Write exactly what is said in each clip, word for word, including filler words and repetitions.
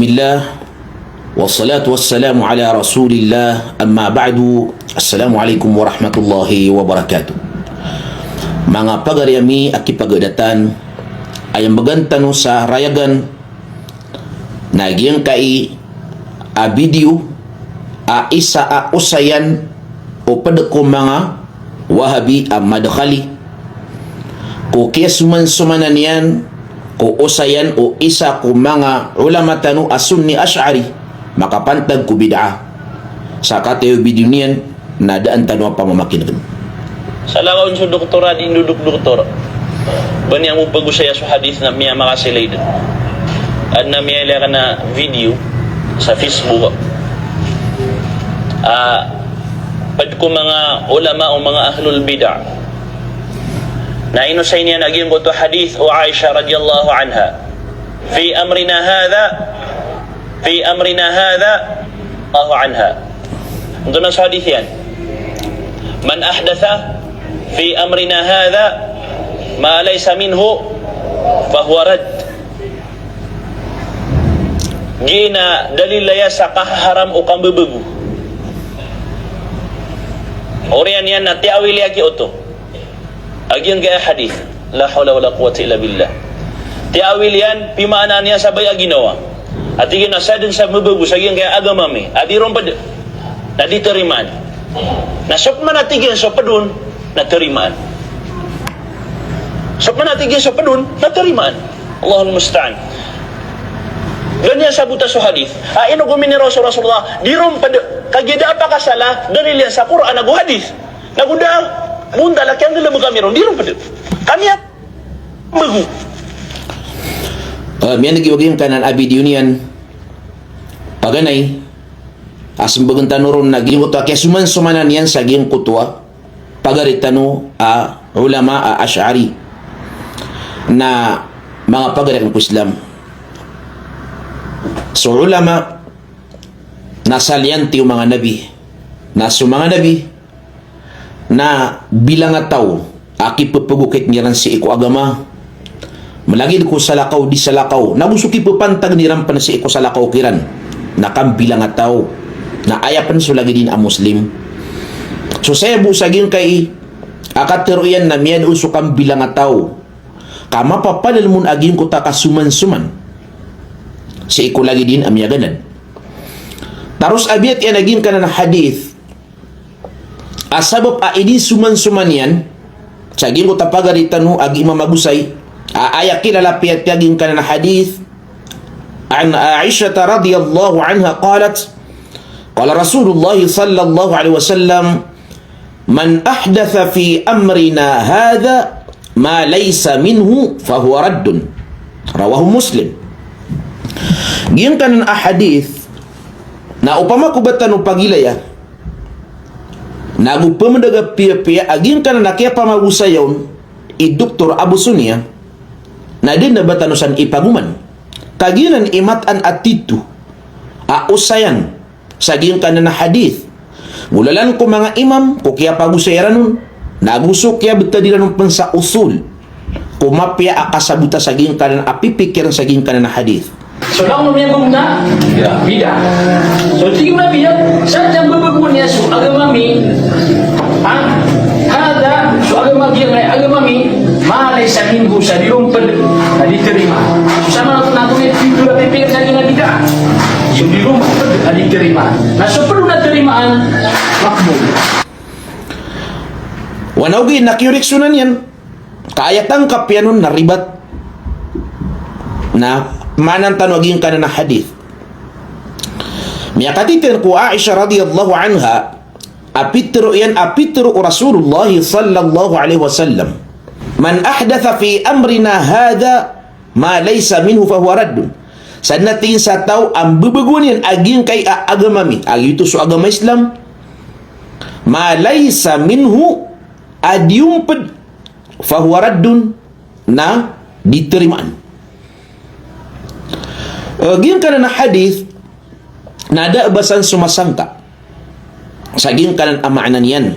Bismillah, wassalatu wassalamu ala rasulillah, amma ba'du. Assalamu alaikum warahmatullahi wabarakatuh. Manga pagari ami a kipagadatan, aya mbagan tano sa rayagan na giyangkai a video a isa a osayan o pd ko manga Wahabi a Madkhali ko kiyasomansomanan iyan ko osayan o isa ko manga ulama tano a Sunni Ash'ari makapantag ko bid'ah. Sa katii o video niyan na daan tano a pamamakin'gn. Salakaw on so doktor a di ndodokdoktor. Ba niyan bo pagosaya so hadith na miyamakasila i dn. Adn a miyailay akn a video sa Facebook. A, pd ko manga ulama o manga ahlul bid'ah. Na inosay niyan a giyangkoto a hadith o Aisha radhiyallahu anha. Fi amrina hadha, fi amrina hadha, Allahu anha. Antonaa so hadith iyan? Man ahdatha fi amrina hadha ma laysa minhu fahuwa radd. Giya na dalil aya sa kahaharam o kambabago. Oriyan iyan na tiyawil iyan ki oto a giyangkaya hadith. La hawla wala quwwata illa billah. Tiyawil iyan, pimaanaan iyan sa baya a ginawa. A tig iyan na sadn sa mabago sa giyangkaya agama mi a di ron pd na di tarimaan. Na so pman a tig iyan so pd on na tarimaan. So pman a tig iyan so pd on na tarimaan. Allahul musta'an. Ganiyan sabota so hadith. A ino gominiraw so Rasulullah, di ron pd, kagiya da a pakasala, dalil iyan sa Qur'an ago hadith. Nago da, bontal a kiyanggalbk ami ron, di ron pd. Kami a bago. Ah, miyan'g iyo giyangkanan a video niyan. Paganay, a smbagn tano ron na giyangkoto a kiyasomansomanan iyan sa giyangkoto a pagari tano a ulama a Ash'ari na manga pagari akn ko Islam. So ulama na saliyanti o manga nabi. Na so manga nabi na bilang a taw a kipphagokit iran sii ko agama. Malagid ko salakaw di salakaw. Nago so kipphantagn iran pn sii ko salakaw kiran na kambilang a taw. Na aya pn so lagid iyan a Muslim. So saya bo sa giyangkai a katharo iyan na miyada on so kambilang a taw. Ka mapapadalm on a giyangkoto a kasomansoman sii ko lagid iyan a miyaganad. Taros a biyat iyan a giyangkanan a hadith a sabap a inisomansoman iyan sa giyangkoto a pagari tano a giya mamagosay a aya kilala piyapiya giyangkanan a hadith. An Aishah radhiyallahu anha qalat, qala Rasulullah sallallahu alaihi wasallam, "Man ahdatha fi amrina hadha ma laysa minhu fahuwa raddun." Rawahu Muslim. Giyangkanan a hadith na opama ko ba tano pagilaya nago pmdaga piyapiya a giyangkanan a kiyapamagosaya on i Doktor Abu Sunia, na dn a ba tano san ipagoman. Kagiya nan i mataan a tito a osayan sa giyangkanan a hadith. Golalan ko manga imam ko kiyapagosay iran on, nago so kiyabtad iran on pn sa usul. Ko mapiya a kasabota sa giyangkanan a pipikirn sa giyangkanan a hadith. So langon iyan bo na bid'ah. So tig o Nabi iyan, sa dn a mbabago niyan so agama mi. Ha? Hadha, so agama, giyangkai a agama mi, ma laysa minhu, sa di ron pd a di tarimaan. So samanoto na antonaa i pipikir sa giyangkanan a bid'ah. So di ron pd a di tarimaan. Na so pd on a tarimaan, maqbul. Oway, na ogaid na kiyoreksyonan iyan. Ka aya tangkap iyan on na ribat. Na maanaan tano a giyangkanan a hadith. Miyakatitn ko Aisha radhiyallahu anha a pitharo iyan a pitharo o Rasulullah sallallahu alaihi wasallam, "Man ahdatha fi amrina hadha ma laysa minhu fahuwa raddun." Sadn a tig iyan sa taw a mbabagoan iyan a giyangkai a agama mi, a giyoto so agama Islam, ma laysa minhu, a di on pd, fahuwa raddun, na di tarimaan. Eh, giyangkanan a hadith na da a ba san somasangka sa giyangkanan a maana niyan.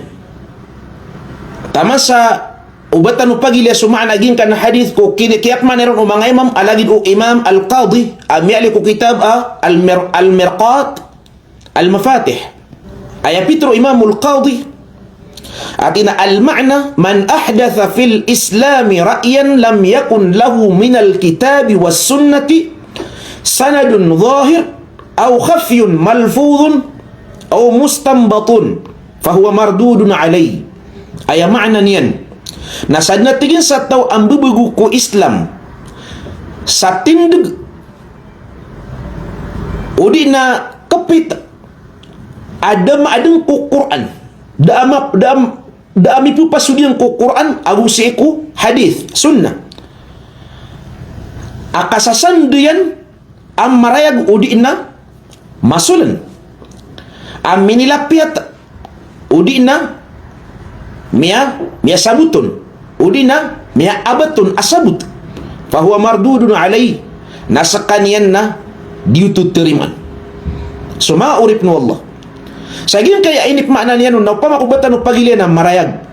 Taman sa O ba tano pagilaya so maana giyangkanan a hadith ko kini-, kiyapmaana iran o manga imam, a lagid o Imam Al-Qadi, a miyaaloy ko kitab a Al-Mir-, Al-Mirqat Al-Mafatih. Aya pitharo o Imam Al-Qadi, a tig iyan a, "Al-ma'na, man ahdatha fil Islami ra'yan lam yakun lahu minal kitabi was sunnati sanadun zahir, aw khafyun malfudhun, aw mustanbatun, fahuwa mardudun alayh." Aya maana niyan na sadn a tig iyan sa taw a mbebago ko Islam sa tindg odi na kpit a da maadn ko Qur'an, da a ma-, da a, da a mipphasod iyan ko Qur'an ago sii ko hadith, sunnah, a kasasand iyan a marayag odi na masoln, a minilapiyat odi na miya, miyasaboton, odi na miyaabaton a sabot, fahuwa mardudun alayh, na skaniyan na di oto tarimaan. So manga oripn o Allah, sa giyangkaya inipmaana niyan on na opama ko ba tano pagilaya na marayag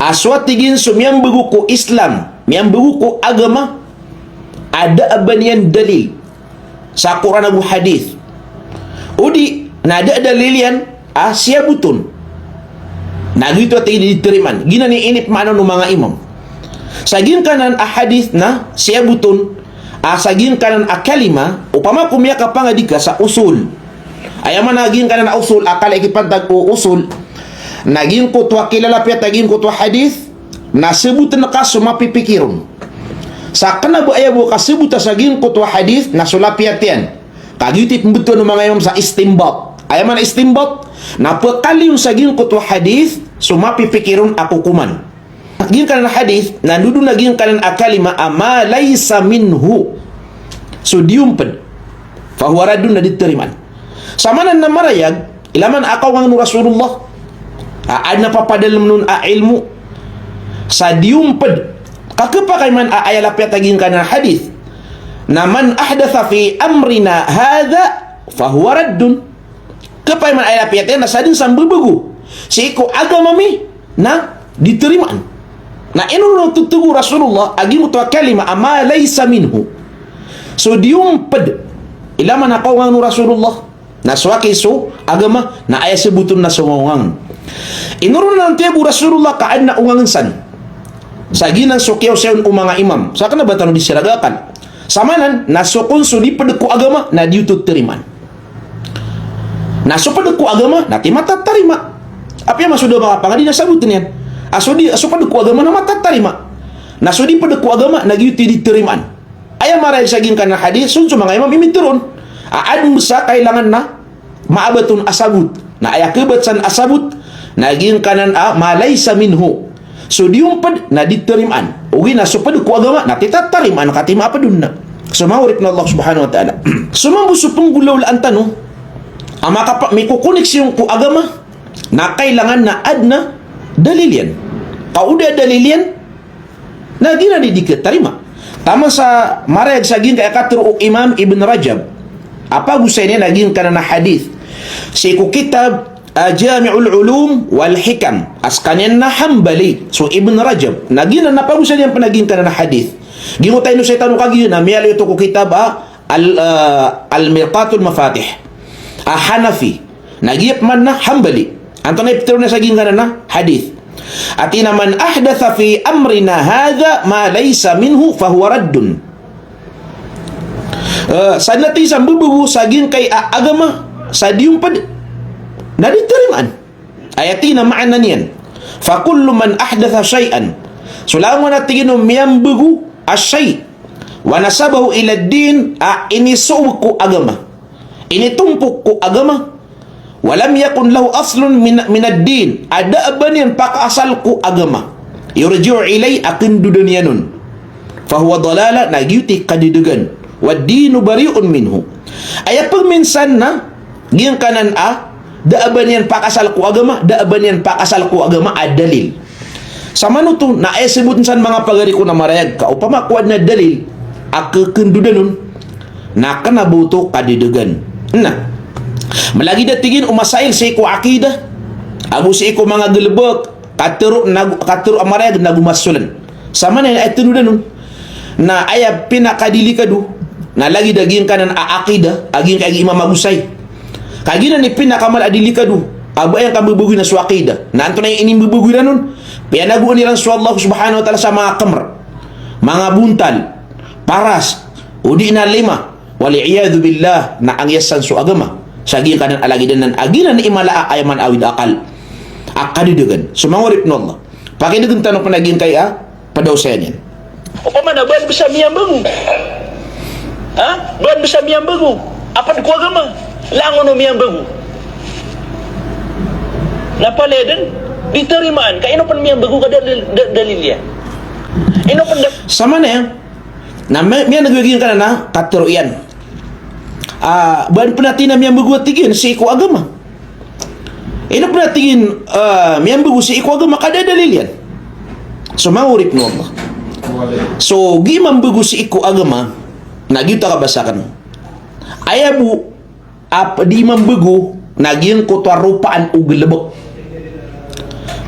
a so a tig iyan so miyambago ko Islam, miyambago ko agama, a da a ba niyan dalil sa Qur'an ago hadith, odi na da a dalil iyan a siyaboton, na giyoto a tig iyan di tarimaan. Giyanan i inipmaana o manga imam. Sa giyangkanan a hadith na siyaboton, a sa giyangkanan a kalima, opama ko miyakapangadi ka sa usul. Aya maana giyangkanan a usul, a kala i kipantag o usul, na giyangkoto a kilalapiyat a giyangkoto a hadith, na sabotn ka so mapipikir on. Sa kna ba aya bo kasabota sa giyangkoto a hadith na so lapiyat iyan. Ka giyoto i pmbtowan o manga imam sa istinbat. Aya maana istinbat, na pkaliyon sa giyangkoto a hadith so mapipikir on a kokoman. Giyangkanan a hadith na ndodon a giyangkanan a kalima a ma laysa minhu, so di ompd, fahuwa raddun, na di tarimaan. Sa maana na marayag, ilaman a kaongang o Rasulullah a adn a papadalm on a ilmu sa di ompd, ka khapakay man a aya lapiyat a giyangkanan a hadith na man ahdatha fi amrina hadha fahuwa raddun. Khapakay man a aya lapiyat iyan na sadn sa mbebago sii ko agama mi na di tarimaan. Na ino ron totog o Rasulullah a giyangkoto a kalima a ma laysa minhu, so di ompd, ilaman a kaongang o Rasulullah na so aki so agama na aya sabot on na so ongangongang. Ino ron na tiyabo o Rasulullah ka adn a ongangang san. Sa giyanan so kiyaosay on o manga imam. Sa kna ba tano di sii raga akal. Sa maana na so kon so di pd ko agama na di oto tarimaan. Na so pd ko agama na tig iyan matatarima. Apiya man so da makapangadi na sabotn iyan a so di, so pd ko agama na matatarima. Na so di pd ko agama na giyoto i di tarimaan. Aya marayag sa giyangkanan a hadith, so, so manga imam i mitharo on a adn bs a kailangan na maabat on a sabot. Na aya khabat san a sabot na giyangkanan a ma laysa minhu, so di ompd na di tarimaan. Ogaid na so pd ko agama na tig iyan tatarimaan ka tig iyan maapd on na. So manga oripn o Allah subhanahu wa ta'ala, so mambo so pnggolawlaan tano a makapa-, mikokoneksiyon ko agama na kailangan na adn a dalil iyan. Ka o da a dalil iyan na giyanan i di katarima. Taman sa marayag sa giyangkaya katharo o Imam Ibn Rajab a pagosay niyan a giyangkanan a hadith sii ko kitab a Jami'ul Ulum wal Hikam a skaniyan na Hanbali so Ibn Rajab, na giyanan a pagosay niyan pn a giyangkanan a hadith. Giyangkoto a inosay tano kagiya na miyaaloy oto ko kitab a Al, ah, Al-Mirqatul Mafatih a Hanafi. Na giya pman na Hanbali. Antonaa i pitharo niyan sa giyangkanan a hadith? A tig iyan a, "Man ahdatha fi amrina hadha ma laysa minhu fahuwa raddun." Eh, sadn a tig iyan sa mbebago sa giyangkai a agama sa di ompd na di tarimaan. Aya tig iyan a maana niyan, "Fa kullu man ahdatha shay'an." So langon a tig iyan o miyambago a shay', "wa nasabahu ila ad-din," a inisoog ko agama, initompok ko agama, "wa lam yakun lahu aslun min, min ad-din," a da a ba niyan pakaasal ko agama, "yurja'u ilayhi," a khndodan iyan on, "fahuwa dalalah," na giyoto i kadadagan, "wad-dinu bari'un minhu." Aya pman san na giyangkanan a da a ba niyan pakaasal ko agama, da a ba niyan pakaasal ko agama a dalil. Samanoto na aya sabotn san manga pagari ko na marayag ka opama ko adn a dalil a khakhondodan on na kna ba oto kadadagan. Na malagid a tig iyan o masail sii ko aqidah ago sii ko manga galbk Katharo nago, katharo a marayag nago masolan. Samanan aya tanodan on. Na aya pinakadelikado na lagid a giyangkanan a aqidah a giyangkai a giya magosay. Ka giyanan i pinakamala a delikado a ba aya kambebegoi na so aqidah. Na antonaa i inimbebegoi iran on? Piyanagoan iran so Allah subhanahu wa ta'ala sa manga khamr, manga bontal, paras, odi na lima. Wal iyadhu billah, na angiyasaan so agama sa giyangkanan a lagid anan a giyanan i mala a aya man awid a akal a kadedegan. So manga oripn o Allah, pakidegen tano pn a giyangkai a pd a osayan iyan. Opama na ba dn bs a miyambego, ha? Ba dn bs a miyambego a pd ko agama, langon o miyambego. Na palaya dn di tarimaan ka ino pn miyambego ka dalil, da-, dalil iyan. Ino pn da- Samanan aya na mi-, miyaneg a giyangkanan a katharo iyan. Ah, ba dn pn a tig iyan a miyambego a tig iyan sii ko agama. Ino pn a tig iyan, ah, miyambego sii ko agama ka da a dalil iyan. So manga oripn o Allah, so giya mambego sii ko agama na giyoto a kabasa akn. Aya bo a pd i mambego na giyangkoto a ropaan o galbk.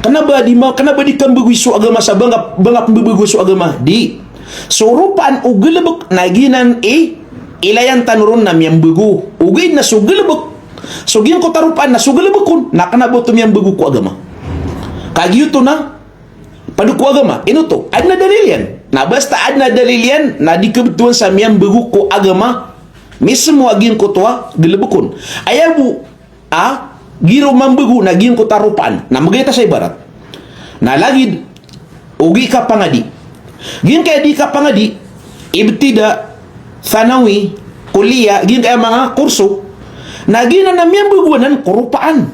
Kna ba di ma-, kna ba di kambegoi so agama sa ba ngka, ba ngka pmbebego so agama. Di. So ropaan o galbk na giyanan i ilayan tano ron na miyambego. Ogaid na so galbk, so giyangkoto a ropaan na so galbk on na kna ba oto miyambego ko agama. Ka giyoto na pd ko agama. Ino oto? Adn a dalil iyan. Na basta adn a dalil iyan na di kabtowan sa miyambego ko agama mismo a giyangkoto a galbk on. Aya bo a giro mambego na giyangkoto a ropaan. Na mgay ta sa ibarat na lagid o gii kapangadi. Giyangkai a di kapangadi, ibtida, thanawi, kulliyah, giyangkai a manga kurso. Na giyanan na miyambego anan ko ropaan.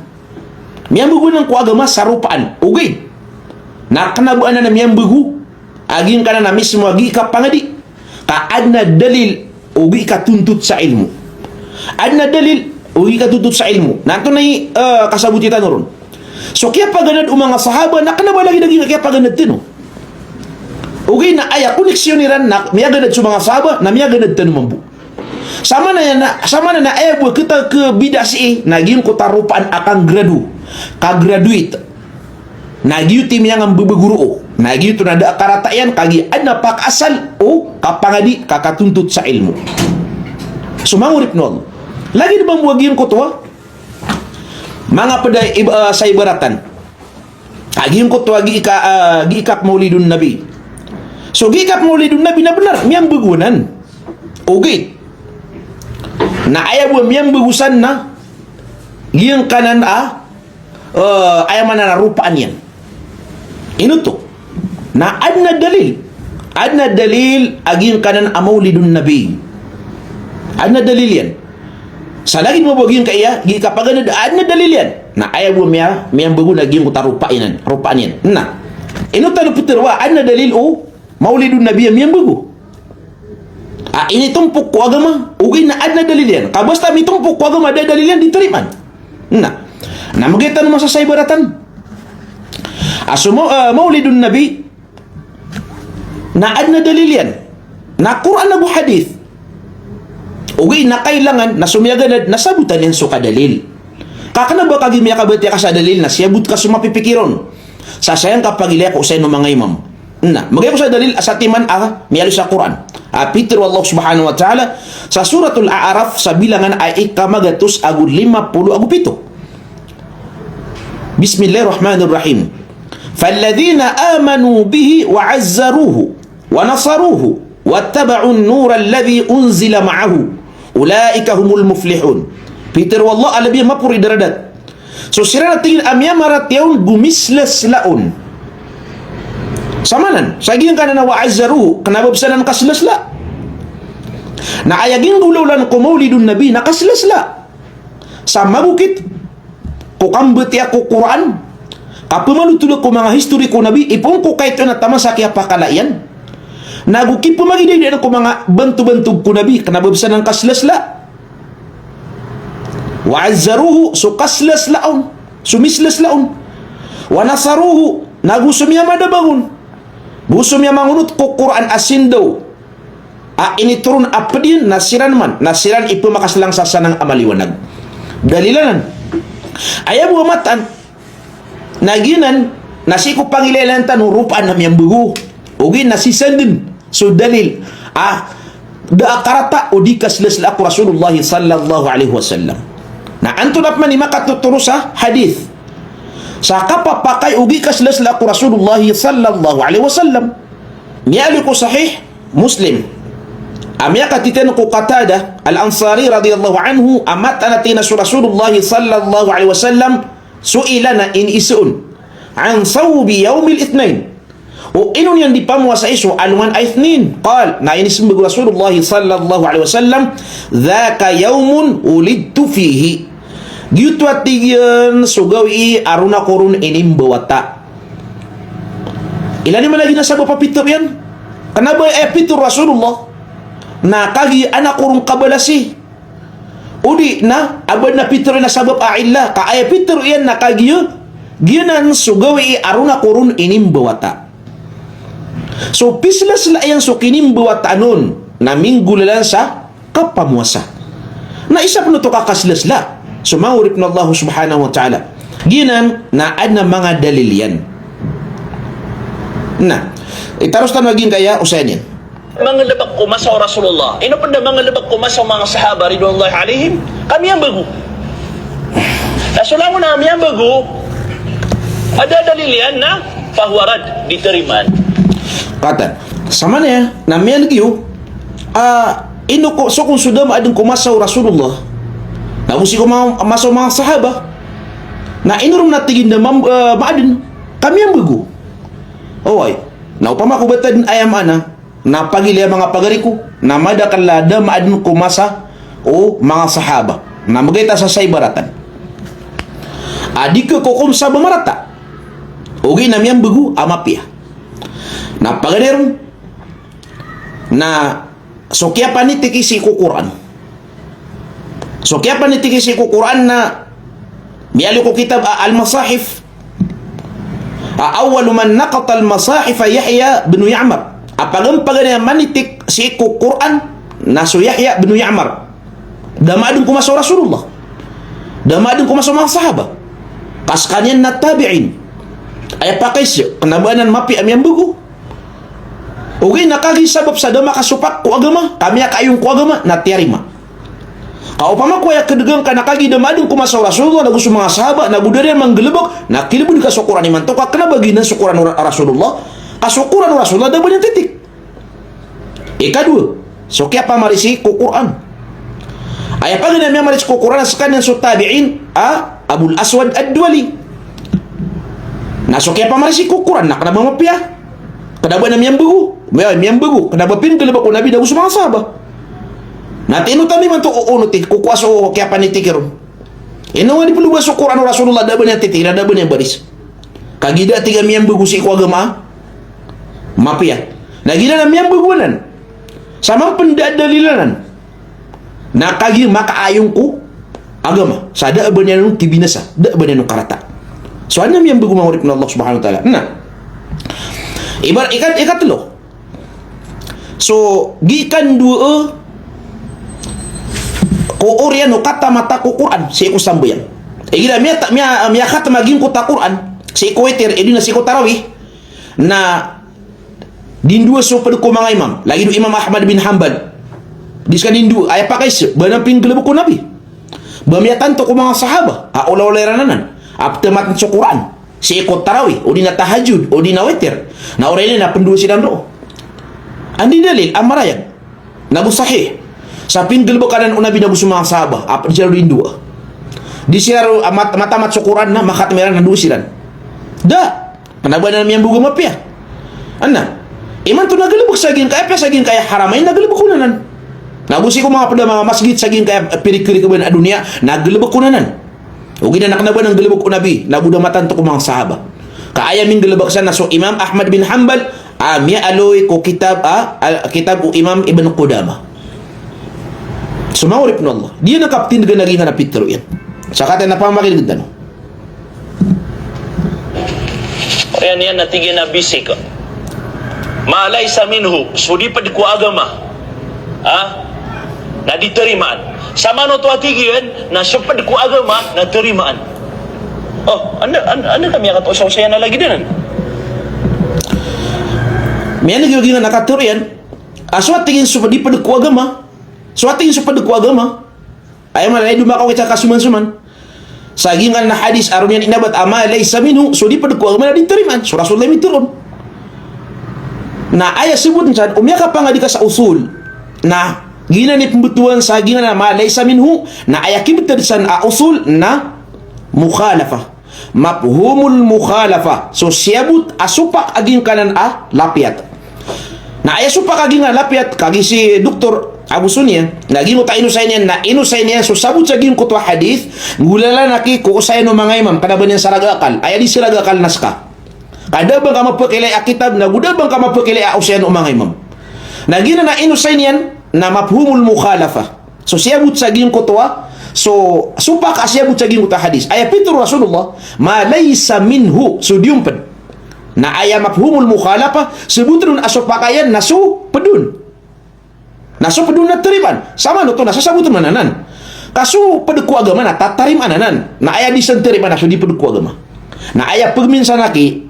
Miyambego anan ko agama sa ropaan. Ogaid na kna ba anan a miyambego a giyangkanan a mismo a gii kapangadi. Ka adn a dalil o gii katontot sa ilmo. Adn a dalil o gii katontot sa ilmo. Na antonaa i, eh, kasaboti tano ron? So kiyapaganad o manga sahaba na kna ba lagid a giyangkai a kiyapaganad tano. Ogaid na aya koneksyon iran na miyaganad so manga sahaba na miyaganad tano mambo. Samanan aya na, samanan aya bo a kta-, kabida sii na giyangkoto a ropaan a kanggrado, ka-graduate. Na giyoto i miyangambebego roo. Na giyoto na da a karata iyan, kagiya adn a pakaasal o kapangadi ka katontot sa ilmo. So manga oripn o Allah, lagid mambo a giyangkoto a manga pd a ib-, ah, sa ibaratan a giyangkoto a gii ka-, ah, gii kapmawlidun Nabi. So gii kapmawlidun Nabi na bnar, miyambego anan. Ogaid na aya bo a miyambego san na giyangkanan a, eh, aya maana na ropaan iyan. Ino oto? Na adn a dalil. Adn a dalil a giyangkanan a mawlidun Nabi. Adn a dalil iyan. Sa lagid mambo a giyangkai a gii kapaganad, adn a dalil iyan. Na aya bo a miya-, miyambego na giyangkoto a ropaan iyan. Ropaan iyan. Na ino tano ptharoa, adn a dalil o mawlidun Nabi a miyambego? A initompok ko agama, ogaid na adn a dalil iyan. Ka basta mitompok ko agama, da a dalil iyan, di tarimaan. Na, na mgay tano masa sa ibaratan a so maw-, ah, mawlidun Nabi na adn a dalil iyan. Na Qur'an ago hadith. Ogaid na kailangan na so miyaganad na sabotan iyan so kadalil. Ka kna ba kagiya miyakabatiya ka sa dalil na siyabot ka so mapipikir on. Sa sayang ka pagilaya ko sa ino manga imam. Na, mgay ko sa dalil a satiman a miyaaloy sa Qur'an. A pitharo o Allah subhanahu wa ta'ala sa Suratul A'raf sa bilangan a ika magatos ago lima polo ago pito. Bismillahir Rahmanir Rahim. Falladhina amanu bihi wa azzaruhu wa nasaruhu wattaba'un nural ladhi unzila ma'ahu ulaika humul muflihun. Pitharo o Allah a labi a maporo i daradat. So siran a tig iyan a miyamaratiyaya on go mislsla on. Samanan, sa giyangkanan a wa azzaruhu, kna ba bs anan kaslsla. Na aya ginggolawlaan ko Mawlidun Nabi na kaslsla. Sa magokit ko kambatiya ko Qur'an, kapmalotol ko manga history ko Nabi, ipoon ko kaito na taman sa kiyapakala iyan. Na go kipmagidayda ko manga bantobantog ko Nabi, kna ba bs anan kaslsla. Wa azzaruhu, so kaslsla on, so mislsla on. Wa nasaruhu, na go so miyamadabang on. Go so miyamangonot ko Qur'an a sindaw a initoron a pd iyan na siran man, na siran i pmakaslang sa sanang a maliwanag. Dalil anan. Aya bo a mataan, na giyanan Na sii ko pangilalayan tano ropaan a miyambago. Ogaid na sii san den so dalil a da a karata o di kaslaslaa ko Rasulullah sallallahu alaihi wasallam. Na antonaa pman i makatotoro sa hadith sa kapapakay o di kaslaslaa ko Rasulullah sallallahu alaihi wasallam? Miyaaloy ko Sahih Muslim a miyakatitn ko Qatadah Al-Ansari radiyallahu anhu a mataan a tig iyan a so Rasulullah sallallahu alaihi wasallam, su'ila, na iniiza on, an sawmi yawmil ithnain, o ino niyan di pamowasai so alongan a Ithnin. Qal, na inismbag o Rasulullah sallallahu alaihi wasallam, "Dhaka yawmun wulidtu fihi." Giyoto a tig iyan so gawii a ron ako ron inimbawata. Ilay niyo man lagid a sabap a pitharo iyan. Kna ba aya pitharo o Rasulullah na kagiya an ako ron kabalasi. Odi na a ba adn a pitharo iyan a sabap a illah, ka aya pitharo iyan na kagiya giyanan so gawii a ron ako ron inimbawata. So pislasla iyan so kinimbawataan on na minggolalan sa kapamowasa. Na isa pn oto ka kaslasla. So manga oripn o Allah subhanahu wa ta'ala, giyanan na adn a manga dalil iyan. Na itaros tano a giyangkaya osayan iyan. Manga lbk ko masa o Rasulullah. Ino pn da manga lbk ko masa o manga sahaba ridwanullahi alaihim ka miyambago. Na so langon a miyambago a da a dalil iyan na fahuwa radd, di tarimaan. Katawan. Samanaya na miyaneg iyo a ino ko, so kon so da maadn ko masa o Rasulullah nago sii ko ma-, masa o manga sahaba, na ino ron na tig iyan da mam-, eh, maadn ka miyambago. Oway. Na opama ko ba ta dn aya maana na pagilaya manga pagari ko, na madakl a da maadn ko masa o manga sahaba. Na magay ta sa sa ibaratan a di khakhokom sa ba marata. Ogaid na miyambago a mapiya. Na paganay ron na so kiyapanitiki sii ko Qur'an. So kiyapanitiki sii ko Qur'an na miyaaloy ko kitab a Al-Masahif a awwalu man naqata al-masahifa Yahya bin Ya'mar. A paganay, paganay a manitik sii ko Qur'an na so Yahya bin Ya'mar. Da maadn ko masa o Rasulullah. Da maadn ko masa o manga sahaba. Ka skaniyan na tabi'in. Aya pakaiza, kna ba anan mapiya a miyambago. Ogaid na kagiya sabap sa da makasopak ko agama, ka miyakaayong ko agama, na tiyarima. Ka opama ko aya kdgn ka na kagiya da maadn ko masa o Rasulullah nago so manga sahaba, nago da riyan manggalbk, na kilbn ka so Qur'an imanto, ka kna ba giyanan so Qur'an o Ra-, Rasulullah. Ka so Qur'an o Rasulullah da a ba niyan titik. Ikadowa, so kiyapamaris ko Qur'an. Aya paganay a miyamaris ko Qur'an a skaniyan so tabi'in a Abul Aswad Ad-Duwali. Na so kiyapamaris ko Qur'an na kna ba mapiya. Kna ba anan miyambago. Miya-, miyambago. Kna ba pinggalbk o Nabi nago so manga sahaba. Na tino tano imanto o onoti ko kowa so kiyapanitiki ron. Ino nga di pn o ba so Qur'an o Rasulullah da a ba niyan titik, da a ba niyan baris. Kagiya da a tig a miyambago sii ko agama a mapiya. Na giyanan a miyambago anan sa man pn da a dalil anan na kagiya makaayong ko agama. Sa da a ba niyan on kibinasa, da a ba niyan on karata. So anan a miyambago, manga oripn o Allah subhanahu wa ta'ala. Na ibar-, ikat-, ikatlo. So, giya kandowa ko oriyan o katamata ko Qur'an sii ko sambayang. Igira miya-, miya-, miyakhatma giyangkoto a Qur'an sii ko witir, odi na sii ko tarawih, na dindowa so pd ko manga imam, lagid o Imam Ahmad bin Hanbal. Di skaniyan dindowa, aya pakaiza, ba anan pinggalbk o Nabi. Ba miyatanto ko manga sahaba a olaola iran anan a ptamatn so Qur'an sii ko tarawih, odi na tahajjud, odi na witir, na oriyan iyan na pndowa siran roo. Anda i dalil a marayag nago sahih sa pinggalbk anan o Nabi nago so manga sahaba a pd siran dindowa? Di siran roo a mat-, matamat so Qur'an na makhatma iran na dowa siran? Da. Kna ba anan miyambago a mapiya. Anan. Imanto na galbk sa giyangkaya, apiya sa giyangkaya Haramain na galbk on anan. Nago sii ko manga pd a manga masgit sa giyangkaya pirikpirik a doniya na galbk on anan. Ogaid na kna ba anan galbk o Nabi nago da matanto ko manga sahaba. Ka aya minggalbk san na so Imam Ahmad bin Hanbal a miyaaloy ko kitab a, a, kitab o Imam Ibn Qudamah. So manga oripn o Allah. Di anan kaptindgan a giyanan a pitharo iyan. Sa katawan a pamakin'g tano. Oriyan iyan na tig iyan a bisik. Ma laysa minhu, so di pd ko agama, ha? Na di tarimaan. Samanoto a tig iyan na so pd ko agama na tarimaan. Oh, anda, anda, anda kami akat osaw saya na lagi danan. Miyan lagi lagi nga nakator iyan. Ah, so atingin so di pwede ko agama. So atingin so pwede ko agama. Aya maana na di makaw kita kasuman-suman. Sa giyangkanan a hadis a roo niyan inabat a ma laysa minhu, so di pwede ko agama na di tarimaan. So Rasulullah i mitoron. Na aya sabot san, o miyakapangadi ka sa usul. Na giyanan i pmbtowan sa giyangkanan a ma laysa minhu, na aya kibtad san a usul na mukhalafa. Mafhumul mukhalafa. So siyabot a sopak a giyangkanan a lapiyat. Na aya sopak a giyangkanan a lapiyat, kagiya si Doktor Abu Sunya, na giyangkoto a inosay niyan, na inosay niyan so sabot sa giyangkoto a hadis, nggolalan aki ko osayan o manga imam, kna ba niyan sa raga akal. Aya di sa raga akal na ska. Ka da a ba ngka mapakilay a kitab, na go da a ba ngka mapakilay a osayan o manga imam. Na giyanan a inosay niyan, na mafhumul mukhalafa. So siyabot sa giyangkoto a, so, sopak a siyabot sa giyangkoto a hadis. Aya pitharo o Rasulullah, ma laysa minhu, so di on pd. Na aya mafhumul mukhalafa, sabot ron a sopak iyan na so pd on. Na so pd on na tarimaan. Samanoto na sasabot man anan. Ka so pd ko agama na tatarimaan anan. Na aya di san tarimaan na so di pd ko agama. Na aya pagminsan aki,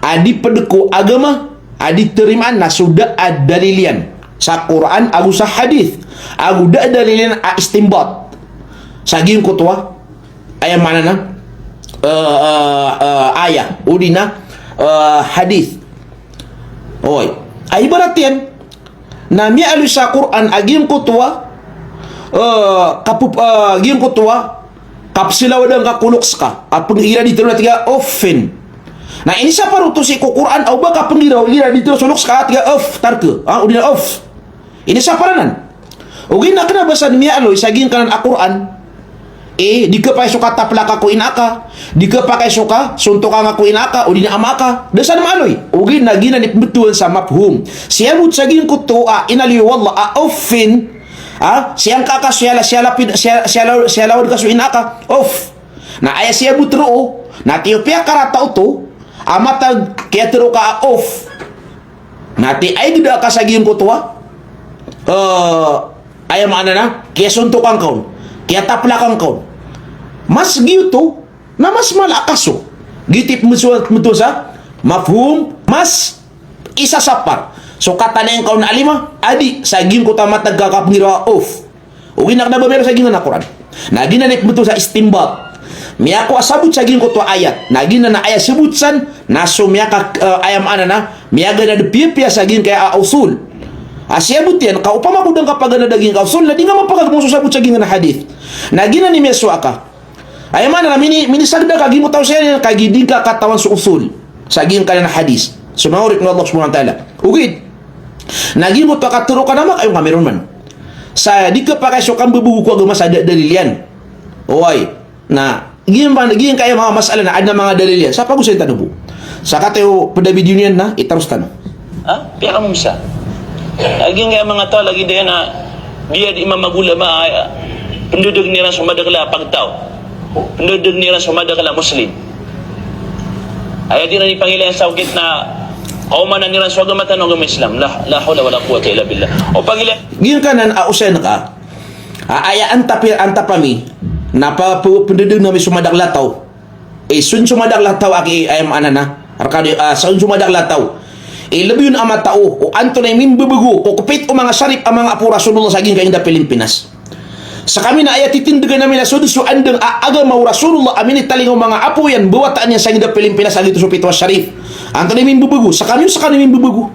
a di pd ko agama, a di tarimaan na so da a dalil iyan sa Qur'an ago sa hadith, ago da a dalil iyan a istinbat sa giyangkoto a, aya maana na, eh, eh, eh, aya, odi na, eh, hadith. Oy. A ibarat iyan, na miyaaloy sa Qur'an a giyangkoto a, eh, kapup-, eh, giyangkoto a, kapsalawadan ka ko loks ka, a pnggiraw di tano na tig a uffin. Na inisapar oto sii ko Qur'an, a o ba ka pnggiraw, giraw di tano so loks ka, tig a uff, tarka. Ah, odi na uff. Inisapar anan. Ogaid na kna ba san miyaaloy sa giyangkanan a Qur'an. Eh, di kapakay so kataplaka ko ina ka, di kapakay so kasontoka ngka ko ina ka, odi na ama ka. Da san maaloy. Ogaid na giyanan i pmbtowan sa mafhum. Siyabot sa giyangkoto a inaloy o Allah a uffin. Ah, siyangka ka, siyala-, siyalapid, siya-, siyala-, siyalawad ka so ina ka. Uff. Na aya siyabot roo, na tiyo piyakarata oto, a matag kiyatharo ka a uff. Na ti ay gda ka sa giyangkoto a, eh, aya maana na, kiyasontokan ka on, kiyataplakan ka on. Mas giyoto, na mas mala a kaso. Giyoto i pmbtowan sa mafhum, mas isasapar. So katanayang ka on a lima, adi, sa giyangkoto a matag ka kapnggiraw a uff. Ogaid na kna ba miyaaloy sa giyangkanan a Qur'an. Na giyanan i pmbtowan sa istinbat. Miyakowa sabot sa giyangkoto a ayat. Na giyanan a aya sabot san, na so miyaka, eh, aya maana na, miyaganad piyapiya sa giyangkaya a usul. A siyabot iyan, ka opama ko da ngka paganada giyangkaya a usul, na di ngka mapakagmong so sabot sa giyangkanan a hadith. Na giyanan i miyasowa ka. Aya maana na mini-, minisagda ka giyangkoto a osayan iyan kagiya di ngka katawan so usul sa giyangkanan a hadith. So manga oripn o Allah subhanahu wa ta'ala. Ogaid na giyangkoto a katharo ka na makayon ka miron man. Sa di kapakay so kambabago ko agama sa da-, dalil iyan. Oway. Na giyangkanan, giyangkaya manga masala na adn a manga dalil iyan. Sa pagosayn tano bo. Sa kataya o pd a video niyan na itaros tano. Ha? Piyakamomsa. Lagid iyan kaya manga taw, lagid iyan a, biya di manga ulama, ah, pndadagn iran so madakl a pagtaw. Pndadagn iran so madakl a Muslim. Aya di iran ipangilay sa okit na kaomanan iran so agama tano a agama Islam. La, la hawla wala quwwata illa billah. O pagilay. Giyangkanan a osayan ka. A, aya antap, antap ami. Na pa, pa, pndadagn ami so madakl a taw. Eh, son so madakl a taw aki, aya maana na. Rkano, ah, son so madakl a taw. Eh, lbi on a matao, o antonaa i mimbabago ko kpit o manga Sharif a manga apo o Rasulullah sa giyangkai a ingd a Pilipinas. Skami na aya titindgan ami na so dn so andang a agama o Rasulullah a minitalingoma o manga apo iyan, mbawataan iyan sa ingd a Pilipinas a giyoto so pito a Sharif. Antonaa i mimbabago? Skami, skano i mimbabago.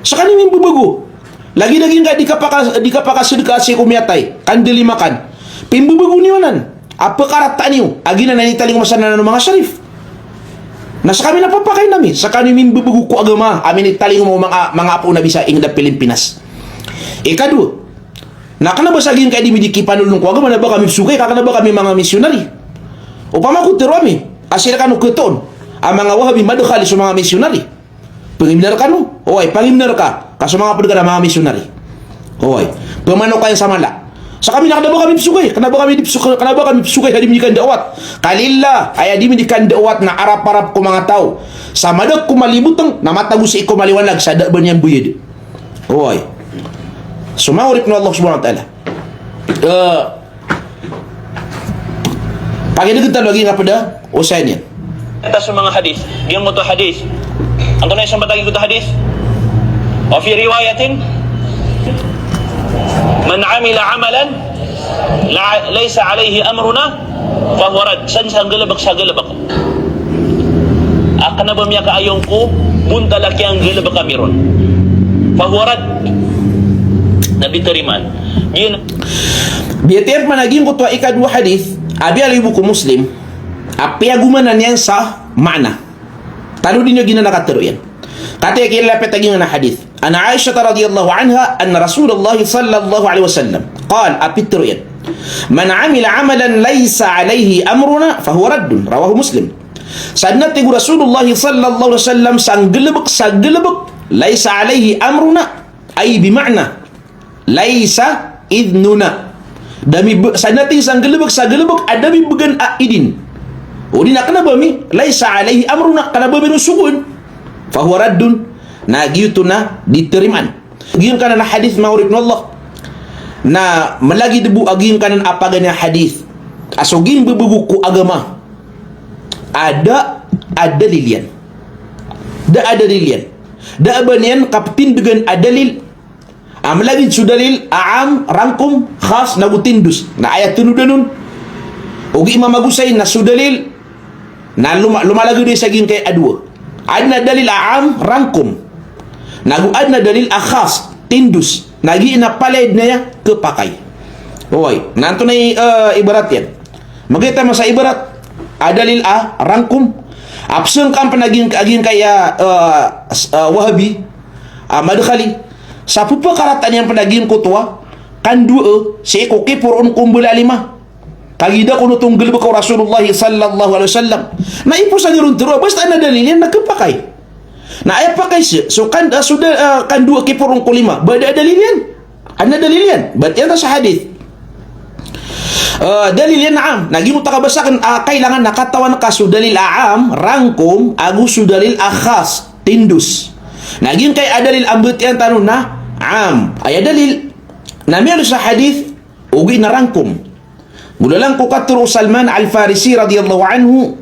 Skano i mimbabago. Lagid a giyangkai a di kapaka-, di kapakasadka sii ko miyatay, kandalimakan. Pimbabago niyo anan. A pkarataan iyo a giyanan a initalingoma san anan o manga Sharif. Na skami na papakain ami, skano i mimbabago ko agama a minitalingoma o manga, manga apo o Nabi sa ingd a Pilipinas. Ikadowa, na kna ba sa giyangkai a di mi di kipanolon ko agama na ba kami pzokay, ka kna ba kami manga misyonari. Opama ko tharo ami a sii rkano khatoon a manga Wahabi madkhali so manga misyonari. Pangimnar kano. Oway, pangimnar ka. Ka so manga pd ka na manga misyonari. Oway. Pamanokayan sa mala. Skami na kna ba kami pzokay, kna ba kami di pzokay, kna ba kami pzokay a di mi di kandawat. Kalillah, aya di mi di kandawat na arap-arap ko manga taw. Sa madakl ko malibotng, na matago sii ko maliwanag sa da a ba niyan bayad. Oway. So manga oripn o Allah subhanahu wa ta'ala. Eh, Agi dn tano agi nga pd a osayan iyan. Atas manga hadith. Giyangkoto a hadith. Antonaa i sompat a giyangkoto a hadith? Wa fi riwayatin, "Man amila amalan la, laysa alayhi amruna fahuwa radd." San sa nggalbk sa galbk a kna ba miyakaayon ko bontal a kiyanggalbk ami ron, fahuwa radd, na di tarimaan. Giyan. Biyatiya pman a giyangkoto a ikadowa a hadith a biyaloy bo ko Muslim, a piyagomanan iyan sa maana. Tano dn a giyanan a katharo iyan. Katii a kilala pita giyangkanan a hadith. An Aisha radhiyallahu anha anna Rasulullah sallallahu alaihi wasallam qal, a pitharo iyan, "Man amila amalan laysa alayhi amruna fahuwa raddun." Rawahu Muslim. Sadn a tig o Rasulullah sallallahu alaihi wasallam sa nggalbk sa galbk, laysa alayhi amruna, ay bima'na laysa idhnuna. Da mi b-, sadn a tig sa nggalbk sa galbk a da mi bgan a idin, odi na kna ba mi, laysa alayhi amruna, kna ba mi ron sogoan, fahuwa raddun, na giyoto na di tarimaan. Giyangkanan a hadith, manga oripn o Allah, na malagid bo a giyangkanan a paganay a hadith a so gimbabagok ko agama a da a dalil iyan. Da a dalil iyan. Da a ba niyan kaptindgan a dalil a malagid so dalil a am, rangkom, khas, nago tindos. Na aya tanodan on, ogaid i mamagosay na so dalil na loma-, lomalagad iyan sa giyangkai a dowa. Adn a dalil a am, rangkom, nago adn a dalil a khas, tindos. Na giya na palaya dn aya khapakay. Oway, na antonaa i, eh, ibarat iyan? Magita masa ibarat a dalil a rangkom a psangkaan pn a giyang-, a giyangkai a, eh, s-, eh, Wahabi, a Madkhali, sa pphakarataan iyan pn a giyangkoto a kandowa sii ko kiporoon ko mbala a lima. Kagiya da kon oto nggalbka o Rasulullah sallallahu alaihi wasallam. Na iposan iron tharoa, basta adn a dalil iyan na khapakay. Na aya pakay sii so kan-, ah, so da-, ah, kandowa kiporoon ko lima, ba da a dalil iyan? Adn a dalil iyan? Ba tiyan ta sa hadith. Ah, dalil iyan a am. Na giyoto a kabasa akn a kailangan na katawan ka so dalil a am, rangkom, ago so dalil a khas, tindos. Na giyangkai a dalil a mbatiya tano na am. Aya dalil na miyaaloy sa hadith, ogaid na rangkom. Golalan ko katharo o Salman Al-Farisi radhiyallahu anhu,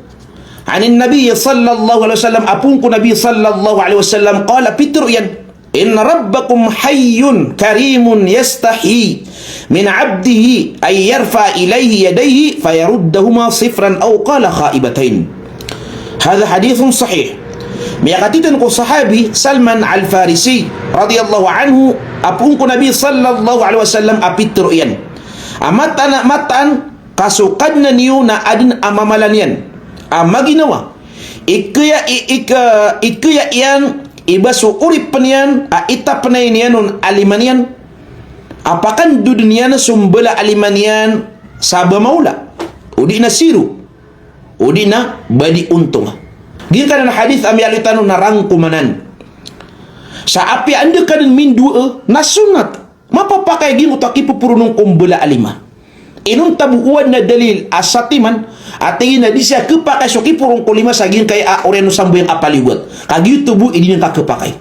anin Nabi sallallahu alaihi wasallam, a poon ko Nabi sallallahu alaihi wasallam, qala, pitharo iyan, "Inna rabbakum hayyun karimun yastahyi min abdihi an yarfa'a ilayhi yadayhi fayaruddahuma sifran aw qala khaibatayn." Hadha hadithun sahih. Miyakatitho ko sahabi Salman Al-Farisi radhiyallahu anhu, a poon ko Nabi sallallahu alaihi wasallam, a pitharo iyan a mataan, mataan ka so Kadnan iyo na adn a mamalan iyan a maginawa i kaya, i, i ka, i kaya iyan i ba so oripn iyan a itapnay niyan on a lima niyan a pakandodan iyan so mbala a lima niyan sa ba maola, odi na zero, odi na ba di ontong. Giyangkanan a hadith a miyaaloy tano na rangkom anan. Sa apiya anda ka dn mindowa na sunnat. Mapapakay giyangkoto a kipoporoon ko mbala a lima. Inonta bo o adn a dalil a satiman a tig iyan a di siya khapakay so kiporoon ko lima sa giyangkai a oriyan o sambayang a paliyogat. Ka giyoto bo i di niyan ka khapakay.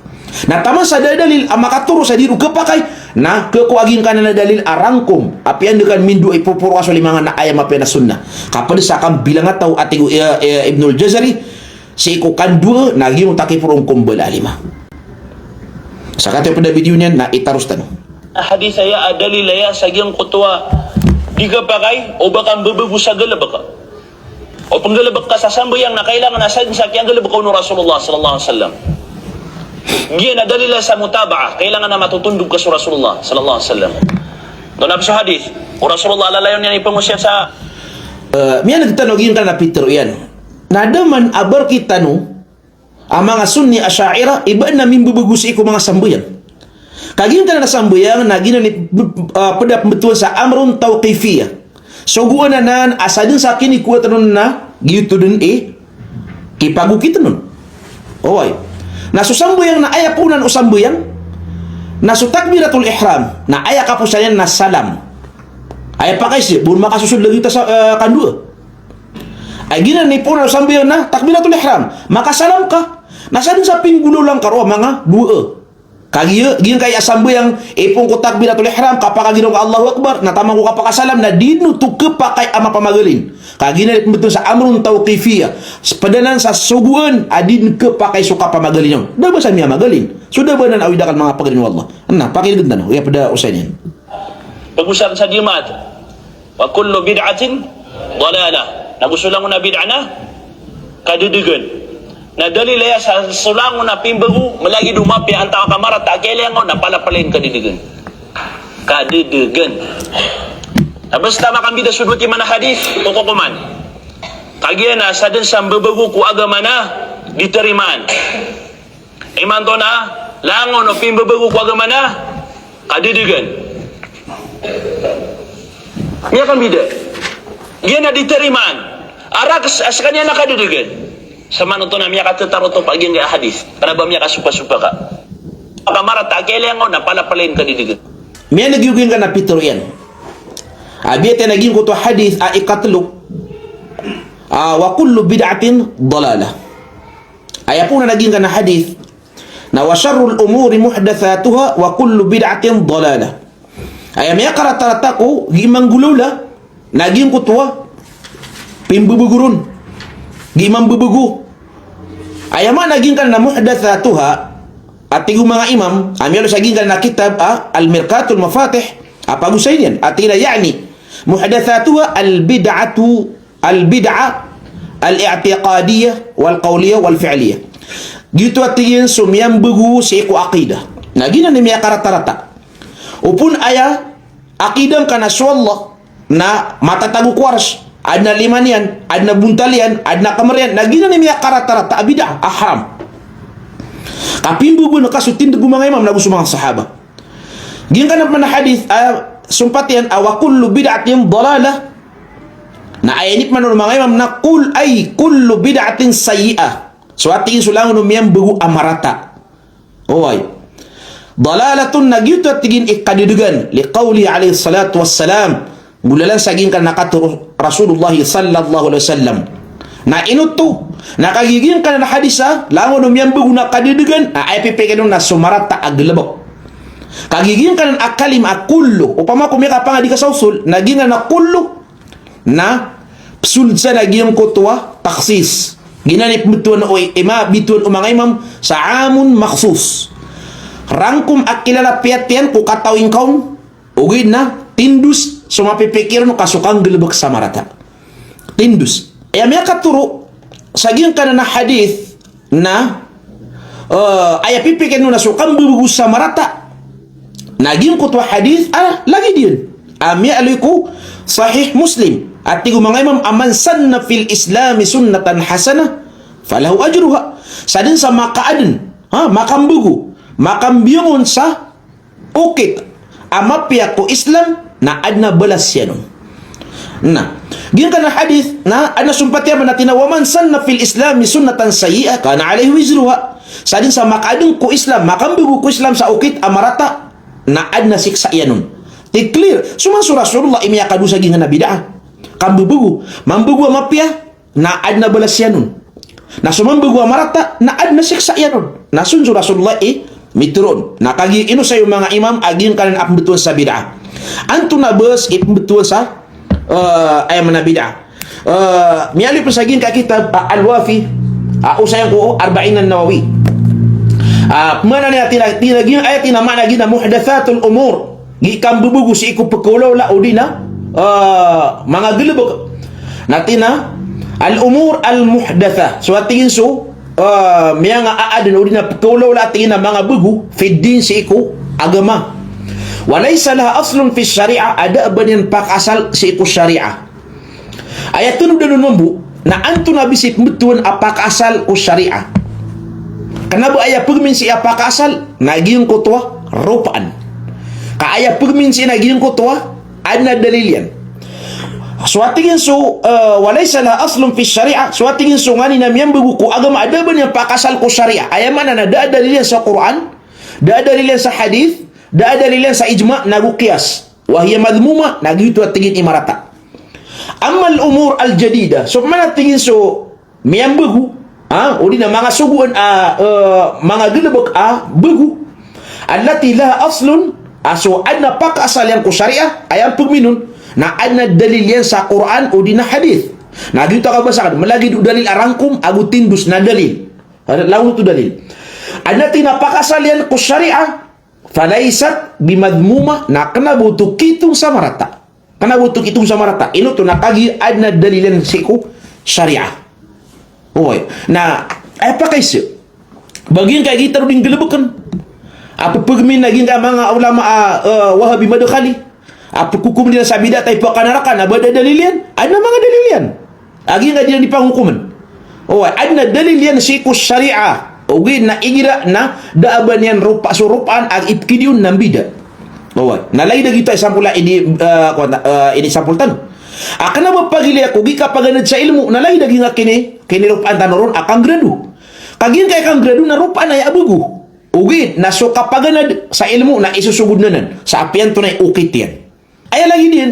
Na taman sa da a dalil a makatoro sa di ron khapakay, na khako a giyangkanan a dalil a rangkom. Apiya anda ka dn mindowa i poporoa so lima nga na aya mapiya na sunnah. Ka pd sa kambilangataw a tig o, eh, eh, Ibnul Jazari, sii ko kandowa na giyangkoto a kiporoon ko mbala a lima. Sa katii pd a video niyan na itaros tano. Hadith aya a dalil aya sa giyangkoto a di khapakay o ba ka mbabago sa galbk. O pnggalbk ka sa sambayang na kailangan a sadn sa kiyanggalbk on o Rasulullah sallallahu alaihi wasallam. Giya na dalil sa mutaba'ah, kailangan a matotondog ka so Rasulullah sallallahu alaihi wasallam. Antonaa pn so hadith o Rasulullah a lalayon iyan i pangosiyat sa, eh, miyaneg tano giyangkanan a pitharo iyan. Na da man a ba rktano a manga Sunni Asha'irah i ba adn a mimbabago sii ko manga sambayang. Ka giyangkanan a sambayang na giyanan i, ah, pd a pmbtowan sa amrun tawqifiyyah. Sogoan anan a sadn sa kinikowa tano na giyoto dn i kipagokit tano. Oway. Na so sambayang na aya poonan o sambayang na so takbiratul ihram, na aya kaposan iyan na salam. Aya pakay sii, ba on makasosold lagid ta sa, eh, kandowa. Ay giyanan i poonan o sambayang na takbiratul ihram. Makasalam ka. Na sadn sa pinggolaola ngka roo a manga dowa. Kagiya, giyangkai a sambayang, ipoon ko takbiratul ihram, kapakagiraw ka Allahu Akbar, na taman ko kapakasalam, na di dn oto khapakay a mapamagalin. Kagiya na di pmbtowan sa amrun tawqifiyyah. Pd anan sa sogoan a di dn khapakay so kapamagalin on. Da ba sa miyamagalin. So da ba anan a awid akal, manga pagari o Allah. Na, pakilgn tano. Aya pd a osayan iyan. Pagosay sa Jumaat. Wa kullu bid'atin dalalah. Na go so langon a bid'ah na kadadagan. Na dalil iyan sa so langon a pimbago, malagid o mapiya antaa ka marata a kiyailay angka on na palapalin, kadadagan. Kadadagan. Na basta makambida so dowa timan a hadith, kokoman. Kagiya na sadn sa mbabago ko agama na di tarimaan. Imanto na langon o pimbabago ko agama na kadadagan. Miyakambida. Giya na di tarimaan. Arak s-, skaniyan na kadadagan. Sa manto na miyakatatarotop a giyangkai a hadith. Kna ba miyakasopasopa ka. Ka marata a kiyailay angka on na palapalin, kadadagan. Miyaneg iyo giyangkanan a pitharo iyan. A biyatiya na giyangkoto a hadith a ikatlo. A, wa kullu bid'atin dalalah. Aya pn a giyangkanan a hadith na wa sharrul umuri muhdathatuha wa kullu bid'atin dalalah. Aya miyakaratarata ko gii manggolawla na giyangkoto a pimbabago ron. Gii mambabago. Aya maana giyangkanan a muhdathatuha, a tig o manga imam, a miyaaloy sa giyangkanan a kitab a Al-Mirqatul Mafatih, a pagosay niyan, a tig iyan a ya'ni muhdathatuha al-bid'atu al-bid'ah al-i'tiqadiyyah wal-qawliyyah wal-fi'liyyah. Giyoto a tig iyan so miyambago sii ko aqidah. Na giyanan i miyakaratarata. Opama aya aqidah ngka na so Allah na matatago ko Arsh, adn a lima niyan, adn a bontal iyan, adn a kamar iyan, na giyanan i miyakaratarata a bid'ah, a haram. Kapimbagoan ka so tindg o manga imam na go so manga sahaba. Giyangkanan pman a hadith, a, sompat iyan a wa kullu bid'atin dalalah. Na aya inipman o manga imam na kul-, ay kullu bid'atin sayyi'ah. So a tig iyan so langon o miyambago a marata. Oway. Dalalatun, na giyoto a tig iyan i kadadagan. Li qawlihi alayhis salatu wassalam. Golalan sa giyangkanan a katharo o Rasulullah sallallahu alayhi wasallam. Na ino oto, na kagiya giyangkanan a hadith a langon o miyambago na kadadagan, na aya pipikir on na so marata a galbk. Kagiya giyangkanan a kalima a kullu, opama ko miyakapangadi ka sa usul, na giyangkanan a kullu, na pzold san a giyangkoto a takhsis. Giyanan i pmbtowan o i-, ima-, btowan o manga imam sa amun makhsus. Rangkom a kilala piyatiyan ko katawi ngka on, ogaid na tindos so mapipikir on ka so kanggalbk sa marata. Tindos. Aya miyakatharo sa giyangkanan a hadith na, eh, aya pipikir on na so kambabago sa marata. Na giyangkoto a hadith, a, lagid iyan. A miyaaloy ko Sahih Muslim. A tig o manga imam a man sanna fil Islami sunnatan hasanah, falahu ajruha. Sadn sa makaadn, ha, makambago, makambiyangon sa okit a mapiya ko Islam, na adn a balas iyan on. Na giyangkanan a hadith, na adn a sompat iyan a tig iyan a wa man sanna fil Islami sunnatan sayyi'ah kana alayhi wizruha. Sadn sa makaadn ko Islam, makambago ko Islam sa okit a marata, na adn a siksa iyan on. Tig clear, so man so Rasulullah i miyakadosa giyangkanan a bid'ah. Kambabago, mambago a mapiya, na adn a balas iyan on. Na so mambago a marata, na adn a siksa iyan on. Na so, so Rasulullah i mitharo on. Na kagiya inosay o manga imam a giyangkanan a pmbtowan sa bid'ah. Antonaa bes i pmbtowan sa, eh, aya maana a bid'ah. Eh, miyaaloy pn sa giyangkai a kitab, ah, Al-Wafi, ah, osayan ko Arba'in an-Nawawi. Ah, maana niyan a tig iyan a, tig iyan a giya, aya tig iyan a maana giya na muhdathatul umur. Gii kambabago sii ko pkhaolawla odi na, ah, manga galbk. Na tig iyan a, al-umur al-muhdathah. So a tig iyan so, ah, miyanga a adn odi na pkhaolawla a tig iyan a manga bago, fid din sii ko agama. Wa laysa laha aslun fi shari'ah, a da a ba niyan pakaasal sii ko shari'ah. Aya tanodan on mambo, na antonaa bes i pmbtowan a pakaasal ko shari'ah. Kna ba aya pagmin sii a pakaasal, na giyangkoto a ropaan. Ka aya pagmin sii na giyangkoto a, adn a dalil iyan. So a tig iyan so, eh, wa laysa laha aslun fi shari'ah, so a tig iyan so nganin a miyambago ko agama a da a ba niyan pakaasal ko shari'ah. Aya maana na da a dalil iyan sa Qur'an, da a dalil iyan sa hadith, da a dalil iyan sa ijma, nago qiyas. Wa hiya madhmumah, na giyoto a tig iyan i marata. Amma al-umur al-jadidah, so pman a tig iyan so miyambago, ha, odi na manga sogoan a, eh, manga galbk a bago. allati laha aslun, a so adn a pakaasal iyan ko shariah, aya pagminon, na adn a dalil iyan sa Qur'an odi na hadith. Na giyoto a kabasa akn, malagid o dalil a rangkom ago tindos na dalil. Langon oto dalil. Adn a tig na pakaasal iyan ko shariah, falaysat bimadhmumah, na kna ba oto kitong sa marata. Kna ba oto kitong sa marata. Ino oto na kagiya adn a dalil iyan sii ko shariah. Oway. Na, aya pakaiza. Ba giyangkai a giya tano dii nggalbkn a pphagmin a giyangkai a manga ulama a, eh, Wahabi Madkhali a pkhokomn iran sa bid'ah, taw i pakanaraka na ba da a dalil iyan. Adn a manga dalil iyan. A giyangkai a dii niyan dii panghokomn. Oway, adn a dalil iyan sii ko shariah. Ogaid na igira na da a ba niyan ropa, so ropaan a ipkhidiya on na mbida. Oway, na lagid a giyoto a example a ini, eh, kowan, eh, ini example tano. A kna ba pagilaya ko gii kapaganad sa ilmo, na lagid a giyangkai a kini, kiniropaan tano ron a kanggrado. Ka giyangkai a kanggrado na ropaan aya a bago. Ogaid na so kapaganad sa ilmo na isosogod anan sa apiya antonaa i okit iyan. Aya lagid iyan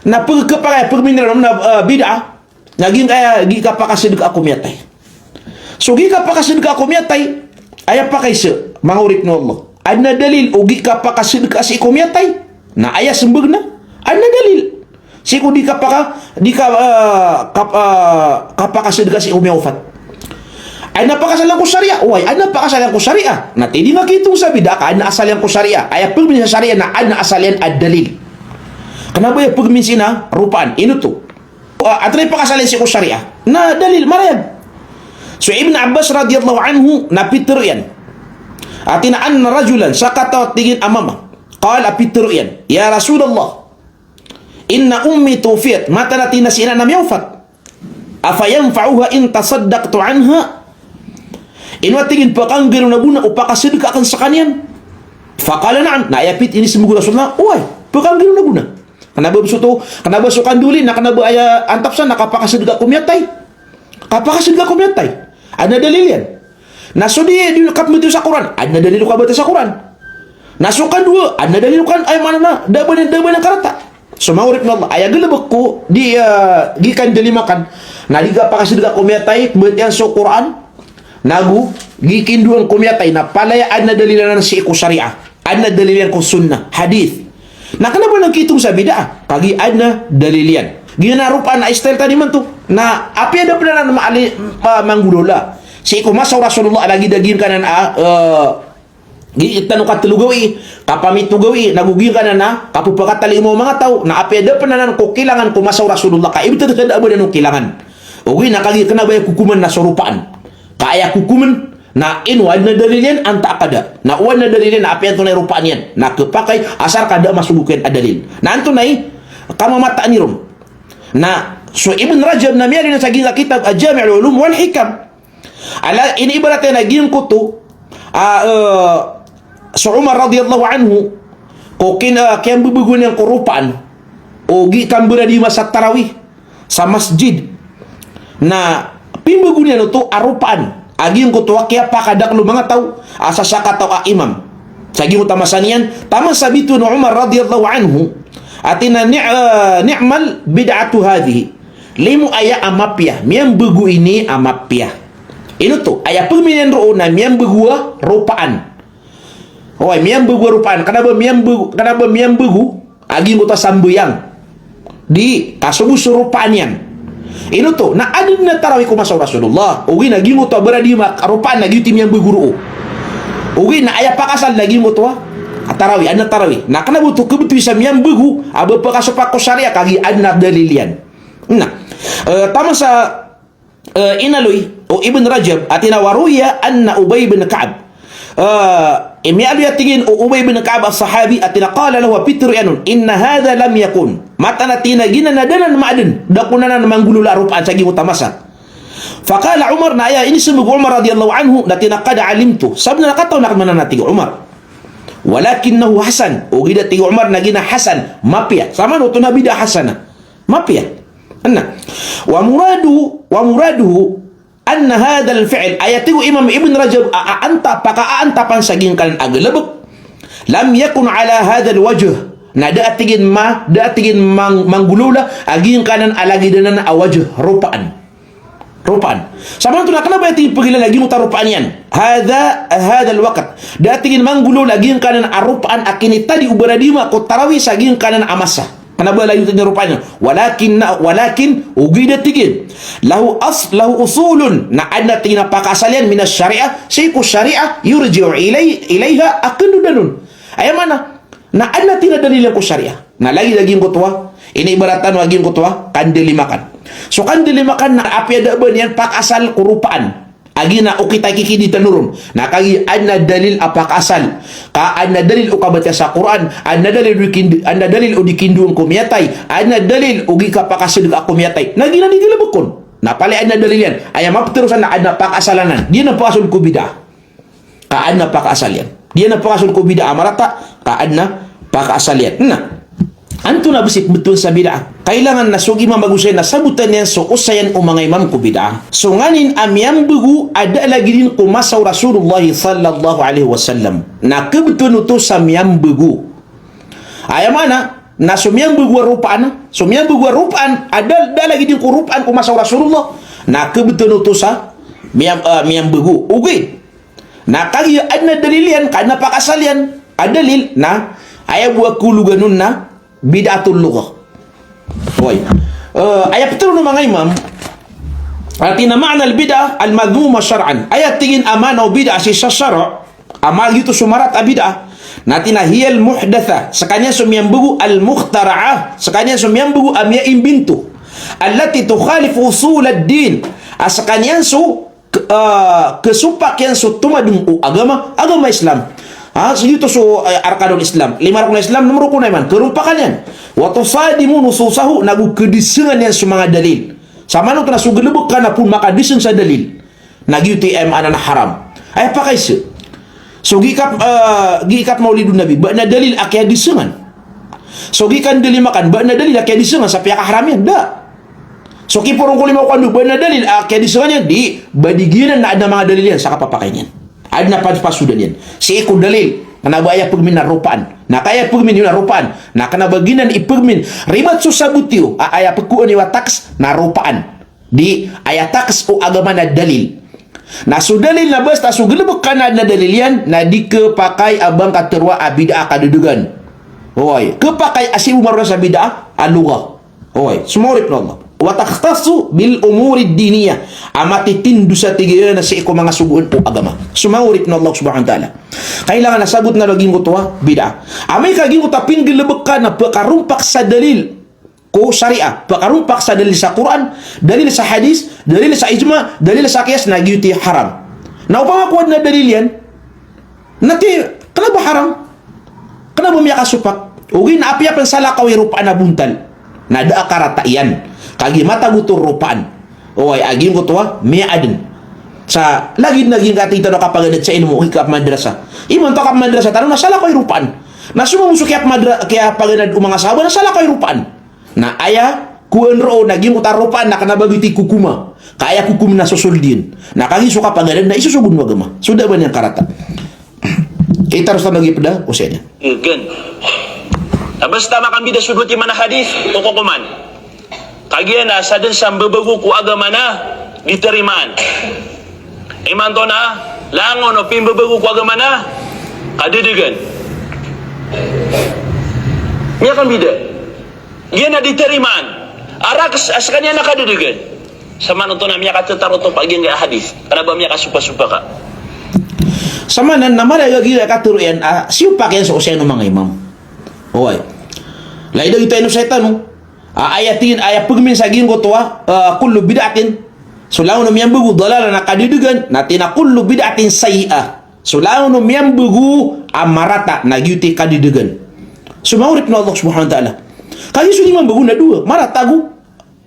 na pagkapakay, pagminon iran na, ah, bid'ah, na giyangkaya gii kapakasadka ko miyatay. So gii kapakasadka ko miyatay, aya pakaiza, manga oripn o Allah. Adn a dalil o gii kapakasadka sii ko miyatay? Na aya smbag na adn a dalil. Sii ko di kapaka, di ka, ah, kap-, ah, kapakasadka sii ko miyaofat. Adn a pakaasal iyan ko shariah. Oway, adn a pakaasal iyan ko shariah. Na tig di nga kitong sa bid'ah ka adn a asal iyan ko shariah. Aya pagmin sa shariah na adn a asal iyan a dalil. Kna ba aya pagmin sii na ropaan. Ino oto? Ah, antonaa i pakaasal iyan sii ko shariah? Na dalil, marayag. So Ibn Abbas radiyallahu anhu na pitharo iyan. Ati na anna rajulan, sakataw a tig iyan a mama. Qala, pitharo iyan, "Ya Rasulullah, inna ummi tuwfiyat," mataan a tig iyan a si ina na miyaofat. "Afa yanfa'uha in tasaddaqtu anha?" Ino a tig iyan, pkanggalon a bo na o pakasadka akn skaniyan? Faqala na'am. Na aya pitharo iyan, inismbag o Rasulullah, oway, pkanggalon a bo na. Kna ba so oto, kna ba so kandoli, na kna ba aya antap san na kapakasadka ko miyatay. Kapakasadka ko miyatay. Adn a dalil iyan. Na so di, di kapmbatiya sa Qur'an, adn a dalil o kabatiya sa Qur'an. Na so kandoa, adn a dalil o kan, aya maana na, da a ba niyan, da a ba niyan karata. So manga oripn o Allah, aya galbk ko di, ah, gii kandali makan, na di kapakasadka ko miyatay, pmbatiya so Qur'an, nago gii kindoan ko miyatay, na palaya adn a dalil anan sii ko shariah. Adn a dalil iyan ko sunnah, hadith. Na kna ba anan kitong sa bid'ah, kagiya adn a dalil iyan. Giyanan a ropaan a style tano imanto. Na apiya da pn anan maali, ah, manggolawla sii ko masa o Rasulullah a lagid a giyangkanan a, eh, gii tano katlo gawii, kapamito gawii, nago giyangkanan a kapphakatalingoma o manga taw, na apiya da pn anan ko kilangan ko masa o Rasulullah, ka ibt a da a ba niyan o kilangan. Ogaid na kagiya kna ba aya kokoman na so ropaan. Ka aya kokoman, na ino adn a dalil iyan antaa ka da. Na o adn a dalil iyan na apiya antonaa i ropaan iyan na khapakay, asar ka da a masogo ko iyan a dalil. Na antonaa i kamamataan iron. Na so Ibn Rajab na miyaaloy niyan sa giyangkai a kitab a Jami'ul Ulum wal Hikam. Ala, iniibarat iyan a giyangkoto, ah, eh, so Umar radiyallahu anhu, ko kin-, ah, kiyambabagoan iyan ko ropaan o gii kambaradiyama sa tarawih sa masjid. Na pimbago niyan oto a ropaan a giyangkoto a kiyapakadakl o manga taw a sasakataw a imam. Sa giyangkoto a masa niyan, taman sa bitowan o Umar radiyallahu anhu, ati na ni-, eh, "Ni'mal bid'atu hadhihi." Limo aya a mapiya, miyambago ini a mapiya. Ino oto, aya pagminan roo na miyambago a ropaan. Oway, miyambago a ropaan. Kna ba miyambago, kna ba miyambago a giyangkoto a sambayang di kasogo so ropaan iyan. Ino oto, na adn a tarawih ko masa o Rasulullah. Ogaid na giyangkoto a baradiyama a ropaan na giyoto i miyambago roo. Ogaid na aya pakaasal na giyangkoto a tarawih, adn a tarawih. Na kna ba oto kabtowi sa miyambago a ba pakasopak ko shariah kagiya adn a dalil iyan. Na, eh, taman sa Eh, inaloy o Ibn Rajab, ati na, wa ruwiya anna Ubay bin Ka'b. Eh, miyaaloy a tig iyan o Ubay bin Ka'b as-sahabi, ati na, qala lahu, a pitharo iyan on, "Inna hadha lam yakun." Mataan a tig iyan a giyanan na da anan maadn, da kon anan manggolawla a ropaan sa giyangkoto a masa. Faqala Umar, na aya inismbag o Umar radiyallahu anhu, na tig iyan a, "Qad alimtu." Sabnar a katawan akn man anan, tig o Umar. "Walakinnahu hasan." Ogaid a tig o Umar na giyanan hasan, mapiya. Sa maana oto na bid'ah hasanah. Mapiya. Adn a. Wa muraduhu, wa muraduhu anna hadhal fi'l. Aya tig o Imam Ibn Rajab a, a, anta, pakaantapan sa giyangkanan a galbk. Lam yakun ala hadhal wajh. Na da a tig iyan ma, da a tig iyan mang-, manggolawla a giyangkanan a lagid anan a wajh, ropaan. Ropaan. Samanan oto na kna ba aya tig iyan pagilala giyangkoto a ropaan iyan. Hadha, hadhal waqt. Da tig iyan manggolawla giyangkanan a ropaan a kinitadi o baradima ko tarawih sa giyangkanan a masa. Kna ba lagid oto a ropaan iyan. Walakin, walakin, ogaid a tig iyan. Lahu as-, lahu usulun. Na adn a tig iyan a pakaasal iyan minas shariah. Sii ko shariah, yurji'u ilay-, ilayha a khandodan on. Aya maana. Na adn a tig iyan a dalil iyan ko shariah. Na lagid a giyangkoto a, inibarat tano a giyangkoto a kandalimakan. So kandalimakan na apiya da a ba niyan pakaasal ko ropaan a giya na okit a kikidi tano ron. Na kagiya adn a dalil a pakaasal. Ka adn a dalil o kabatiya sa Qur'an, adn a dalil o di kind-, adn a dalil o di kindoon ko miyatay, adn a dalil o di kapakasadka ko miyatay. Na giya na di galbkn. Na palaya adn a dalil iyan. Aya maptharo san na adn a pakaasal anan. Di na pakaasal ko bid'ah. Ka adn a pakaasal iyan. Di na pakaasal ko bid'ah a marata, ka adn a pakaasal iyan. Na, antonaa bs i pmbtowan sa bid'ah? Kailangan na so gii mambago saya na sabotan iyan so osayan o manga imam ko bid'ah. So nganin a miyambago a da lagid iyan ko masa o Rasulullah sallallahu alaihi wasallam. Na khabtowan oto sa miyambago. Aya maana, na so miyambago a ropaan, so miyambago a ropaan, a da, da lagid iyan ko ropaan ko masa o Rasulullah. Na khabtowan oto sa miyam-, ah, miyambago. Ogaid. Na kagiya adn a dalil iyan, ka adn a pakaasal iyan a dalil, na aya bo a kaologan on na bid'atul lughah. Oway. Eh, aya pitharo o manga imam, a tig iyan a ma'na al-bid'ah al-madhmumah shar'an. Aya tig iyan a maana o bid'ah sii sa shara', a mala giyoto so marata a bid'ah, na tig iyan a hiyal muhdathah, skaniyan so miyambago, al-mukhtara'ah, skaniyan so miyambago a miyaimbento, allati tukhalifu usulad din, a skaniyan so k-, ah, khasopak iyan so tomadm o agama, agama Islam. Ah, so giyoto so, eh, arkanul Islam. Lima roknul Islam, nem roknul iman. Kharompakan iyan. Wa tusadimu nususahu, nago khadisngan iyan so manga dalil. Samanan oto na so galbkn na pn makadisng sa dalil. Na giyoto i aya maana na haram. Aya pakaiza. So gii kap-, ah, gii kapmaulidun Nabi. Ba adn a dalil a kiyadisngan. So gii kandalimakan. Ba adn a dalil a kiyadisngan sa piyakaharam iyan. Da. So kiporon ko lima ko kando, ba adn a dalil a kiyadisngan iyan, di, ba di giyanan na adn a manga dalil iyan sa kapapakay niyan. Adn a pad-, pasodan iyan. Sii ko dalil, kna ba aya pagmin na ropaan. Na ka aya pagmin iyan na ropaan. Na kna ba giyanan i pagmin. Ribat so sabot iyo, a aya pkowaan iyo a taks na ropaan. Di, aya taks o agama na dalil. Na so dalil na basta so galbk ka na adn a dalil iyan, na di khapakay a ba ngka tharoa a bid'ah a kadadgan. Oway, khapakay a sii bo maroon sa bid'ah a lughah. Oway, so manga oripn o Allah. Wa takhtassu bil umurid diniyah. A matitindo sa tig iyan a sii ko manga sogoan o agama. So manga oripn o Allah subhanahu wa ta'ala. Kailangan a sabotn a lagid angkoto a bid'ah. Amay ka giyangkoto a pinggalbk ka na pkarompak sa dalil ko shariah, pkarompak sa dalil sa Qur'an, dalil sa hadith, dalil sa ijma', dalil sa qiyas, na giyoto i haram. Na opama ko adn a dalil iyan, na tig, kna ba haram? Kna ba miyakasopak? Ogaid na apiya pn salakaw i ropaan a bontal, na da a karata iyan. Kagiya matago oto ropaan. Oway, a giyangkoto a miyaadn. Sa lagid na giyangkaya tig tano a kapaganad sa ilmo, kiyapmadrasa. Imanto a kapmadrasa tano na salakaw i ropaan. Na so mambo so kiyapmadra-, kiyapaganad o manga sahabah na salakaw i ropaan. Na aya kowaan roo na giyangkoto a ropaan na kna ba giyoto i kokoma. Ka aya kokom na sosold iyan. Na kagiya so kapaganad na isosogo o agama. So da a ba niyan karata. Itaros tano lagi pd a osayan iyan. Gn. Na basta makambida so dowa timan a hadith o kokoman. Kagiya na sadn sa mbabago ko agama na di tarimaan. Imanto na langon o pimbabago ko agama na kadadgan. Miyakambida. Giya na di tarimaan. A raks a skaniyan na kadadgan. Samanan oto na miyakatharoa oto pa giyangkaya a hadith. Kna ba miyakasopasopak ka. Samanan na marata a giya katharo iyan a siyopak iyan so osayan o manga imam. Oway. Lagid a giyoto a inosay tano. A, aya tig iyan, aya pagmin sa giyangkoto a, ah, kullu bid'atin. So langon o miyambago, dalalah, na kadadgan, na tig iyan a kullu bid'atin sayyi'ah. So langon o miyambago a marata, na giyoto i kadadgan. So manga oripn o Allah subhanahu wa ta'ala. Kagiya so di mambago na dowa, marata ago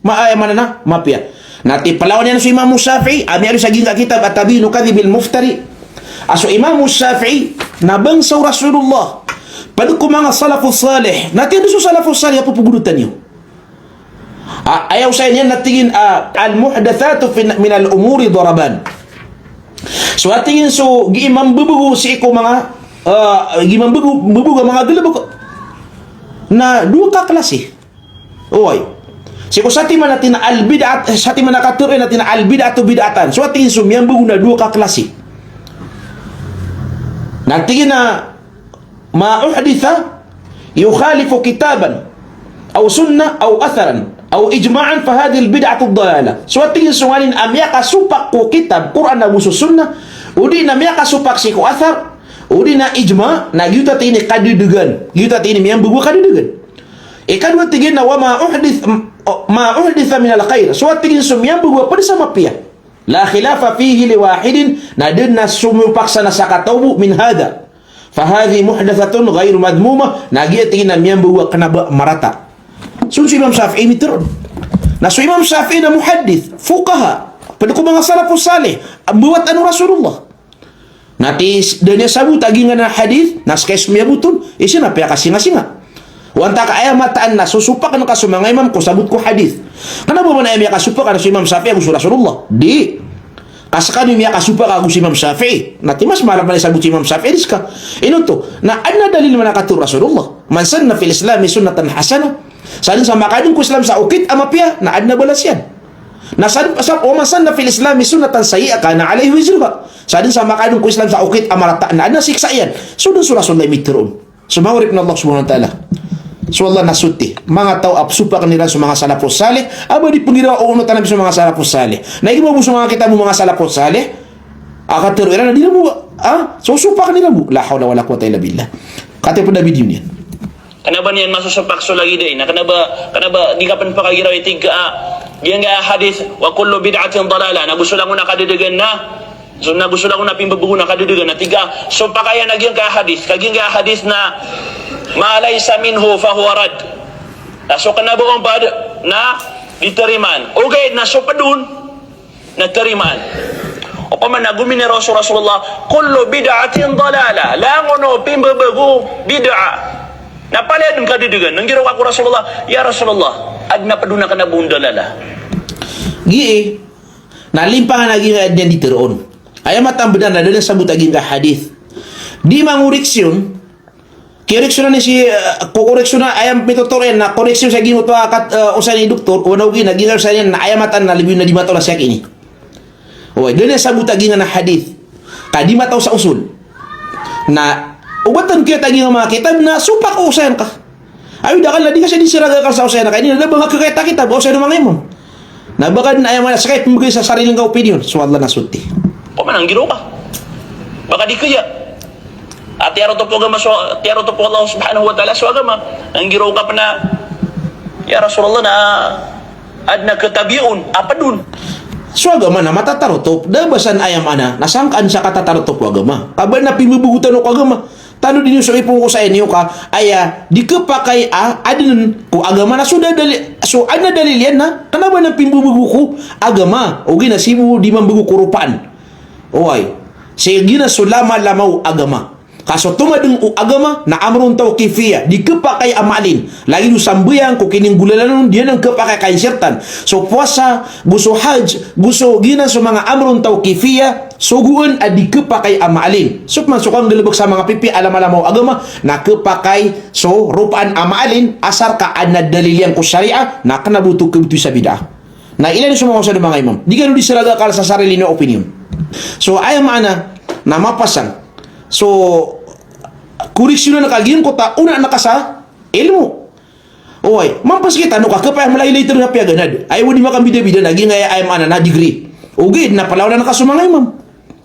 ma-, aya maana na mapiya. Na tig, plawan iyan so Imam Shafi'i, a miyaaloy sa giyangkai a kitab a Tabyi'nu Kadhibil Muftari. A so Imam Shafi'i na bangsa o Rasulullah. Pd ko manga salafus salih. Na tig iyan so salafus salih a pphagolotan iyo. A, aya osayan iyan na tig iyan, a, al-muhdathatu fin-, minal umuri daraban. So a tig iyan so gii mambabago sii ko manga, a, gii mambabago, mambabago a manga galbk na dowa ka klasi. Oway. Sii ko satiman a tig iyan a al-bid'at, eh, satiman a katharo iyan a tig iyan a al-bid'atu bid'atan. So a tig iyan so miyambago na dowa ka klasi. Na tig iyan a ma uhditha yukhalifu kitaban aw sunnah aw atharan aw ijma'an fahadhihil bid'atu dalalah. So a tig iyan so nganin a miyakasopak ko kitab, Qur'an ago so sunnah, odi na miyakasopak sii ko athar, odi na ijma', na giyoto a tig iyan i kadadagan. Giyoto a tig iyan i miyambago a kadadagan. Ikadowa tig iyan na wa ma uhdith-, ma uhditha minal khair. So a tig iyan so miyambago a pd sa mapiya. La khilafa fihi li wahidin, na da dn a somopak sa na sakataw bo, min hadha. Fahadhihi muhdathatun ghairu madhmumah, na giya tig iyan a miyambago a kna ba marata. So, so Imam Shafi'i mitharo on. Na so Imam Shafi'i na muhaddith, fuqaha, pd ko manga salafus salih, a mbawat o Rasulullah. Na tig iyan da niyan sabot a giyangkanan a hadith, na ska i somiyabot on, isa na piyakasingasinga. Antaa ka aya mataan na sosopakn ka so manga imam ko sabot ko hadith. Kna ba man aya miyakasopak ka na so Imam Shafi'i ago so Rasulullah. Di. Ka skaniyo miyakasopak ago so Imam Shafi'i. Na tig iyan mas mala pman i sabot so Imam Shafi'i di ska. Ino oto? Na adn a dalil man a katharo o Rasulullah. Man sanna fil Islami sunnatan hasanah. Sadn sa makadn ko Islam sa okit a mapiya, na adn a balas iyan. Na sadn sa, wa man sanna fil Islami sunnatan sayyi'ah kana alayhi wizruha. Sadn sa makadn ko Islam sa okit a marata, na adn a siksa iyan. So dn so Rasulullah i mitharo on. So manga oripn o Allah subhanahu wa ta'ala. So Allah na soti. Manga taw a psopakn iran so manga salafus salih, a ba di pnggiraw o onotan a so manga salafus salih. Na igira bo so manga kitab o manga salafus salih a katharo iran a di iran bo, ah, so sopakn iran bo. La hawla wala quwwata illa billah. Katharo pn a video niyan. Kna ba niyan masosopak so lagid ai, na kna ba, kna ba di ka pn pakagira i tig ka, ah, giyangkai a hadith, wa kullu bid'atin dalalah, na go so langon a kadadagan na, so na go so langon a pimbabago na kadadagan na tig ka, so pakay a na giyangkai a hadith, ka giyangkai a hadith na, ma laysa minhu fahuwa radd. Na so kna ba on pd na di tarimaan. Ogaid na so pd on, na tarimaan. Opama na gominiraw so Rasulullah, kullu bid'atin dalalah. Langon o pimbabago, bid'ah. Na palaya dn kadadagan. Na nggiraw ka ko Rasulullah, ya Rasulullah, adn a pd on a kna ba on dalalah. Gii, na limpangan a gii nga adn a di tharoon. Aya mataan bnar na da dn sabot a giyangkai a hadith. Di mangoreksyon, koreksyonan i si, eh, ko-, koreksyonan, aya mitotoro iyan na koreksyon sa giyangkoto a kat-, eh, osayan i doktor, o na ogaid na giyangkai a osayan iyan na aya mataan na lbi na di mataw na siya kini. Oway, da niyan sabot a giyangkanan a hadith. Ka di mataw sa usul. Na, o ba tano kiyatag iyan a manga kitab na sopak o osayan ka. Ay, da akal na di ka siya di saraga akal sa osayan ka. Ini na da ba nga kiyatag kitab, osayan o manga imam. Na ba ka dn aya maana ska i pmbgay sa sarili ngka a opinion. So Allah na soti. Ko man anggiraw ka. Ba ka di kaya. A tiyarotop o agama so, tiyarotop o Allah subhanahu wa ta'ala so agama. Anggiraw ka pn a, ya Rasulullah na adn a katabiya on, a pd on. So agama na matatarotop, da ba san aya maana, na sangkaan sa katatarotop o agama. Ka ba na pimbabago tano ko agama. Tano dn iyo so ipong ko sa iniyo ka, aya, di kapakay a, adn ko agama na so da dali-, so adn a dalil iyan na, kna ba na pimbabago ko agama, ogaid na sii bo di mambago ko ropaan. Oway. Sii giyanan so lamalama o agama. Ka so tomadng o agama na amrun tawqifiyah, di kapakay a maalin. Lagid o sambayang ko kininggolalan on, di anan kapakay a kainsertan. So powasa, go so hajj, go so giyanan so manga amrun tawqifiyah, sogoan a di kapakay a maalin. So pman so kanggalbk sa manga pipiya a lamalama o agama, na kapakay so ropaan a maalin, asar ka adn a dalil iyan ko shariah, na kna ba oto kabtowi sa bid'ah. Na ilay niyo so manga osayan o manga imam. Di kano di saraga akal sa sarili niyo a opinion. So, aya maana na mapasang. So, koreksyonan ka giyangkoto a onaan ka sa ilmo. Oway, mampas kitano ka, kapakay a malaylay tano na piyaganad. Aya wani makambidabida na giyangkaya aya maana na degree. Ogaid na palawanan ka so manga imam.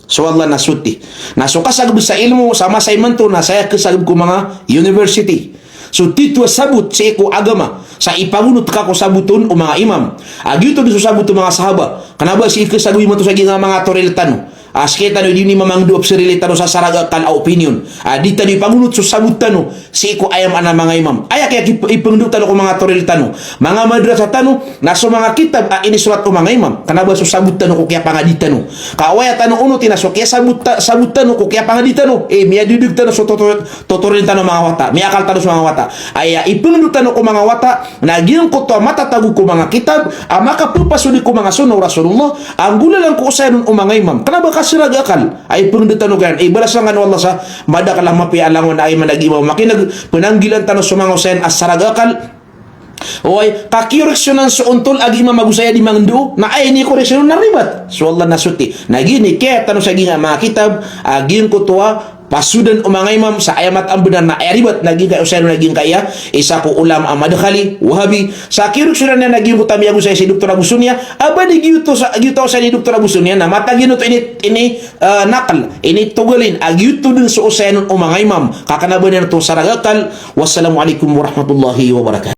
So Allah na soti. Na so kasagb sa ilmo, sa masa imanto, na saya kasagb ko manga university. So tito a sabot sii ko agama, sa ipagonot ka ko sabot on o manga imam. A giyoto dn so sabot o manga sahaba. Kna ba sii kasagb imanto sa giyangkaya manga toril tano. A sktano di niyo mamangndao a psarili tano sa saraga akal a opinion. A di tano ipagonot so sabot tano sii ko aya maana manga imam. Aya kiyaki-, ipangndao tano ko manga toril tano. Manga madrasa tano, na so manga kitab a inisorat o manga imam. Kna ba so sabot tano ko kiyapangadi tano. Ka aya tano onoti na so kiyasabot ta-, sabot tano ko kiyapangadi tano. Eh, miyadagdag tano so toto-, totoril tano manga wata. Miyakal tano so manga wata. Aya ipangndao tano ko manga wata, na giyangkoto a matatago ko manga kitab, a makapphasodi ko manga sunnah o Rasulullah, a nggolalan ko osayan on o manga imam. Kna ba kasaraga akal. Ay pangndao tano kiyan. Ibalas langon o Allah sa madakl a mapiya a langon a aya maana a gii mamakineg, pnanggilaan tano so manga osayan a saraga akal. Oway, ka kiyoreksyonan so ontol a gii mamagosay a di mangndao, na aya inikoreksyon on na ribat. So Allah na soti. Na giya ini kiyatano sa gii nga manga kitab a giyangkoto a pasodan o manga imam sa aya mataan a bnar na aya ribat, na giyangkaya osayan on na giyangkaya isa ko ulama a Madkhali, Wahabi. Sa kiyoreksyonan iyan na giyangkoto a miyagosay si Doktor Abu Sunia, a ba di giyoto sa, giyoto a osayan i Doktor Abu Sunia na matag iyan oto ini, ini, ah, nakl, initogalin a giyoto dn so osayan on o manga imam. Ka kna a ba niyan oto sarag akal. Wassalamu alaikum warahmatullahi wabarakatuh.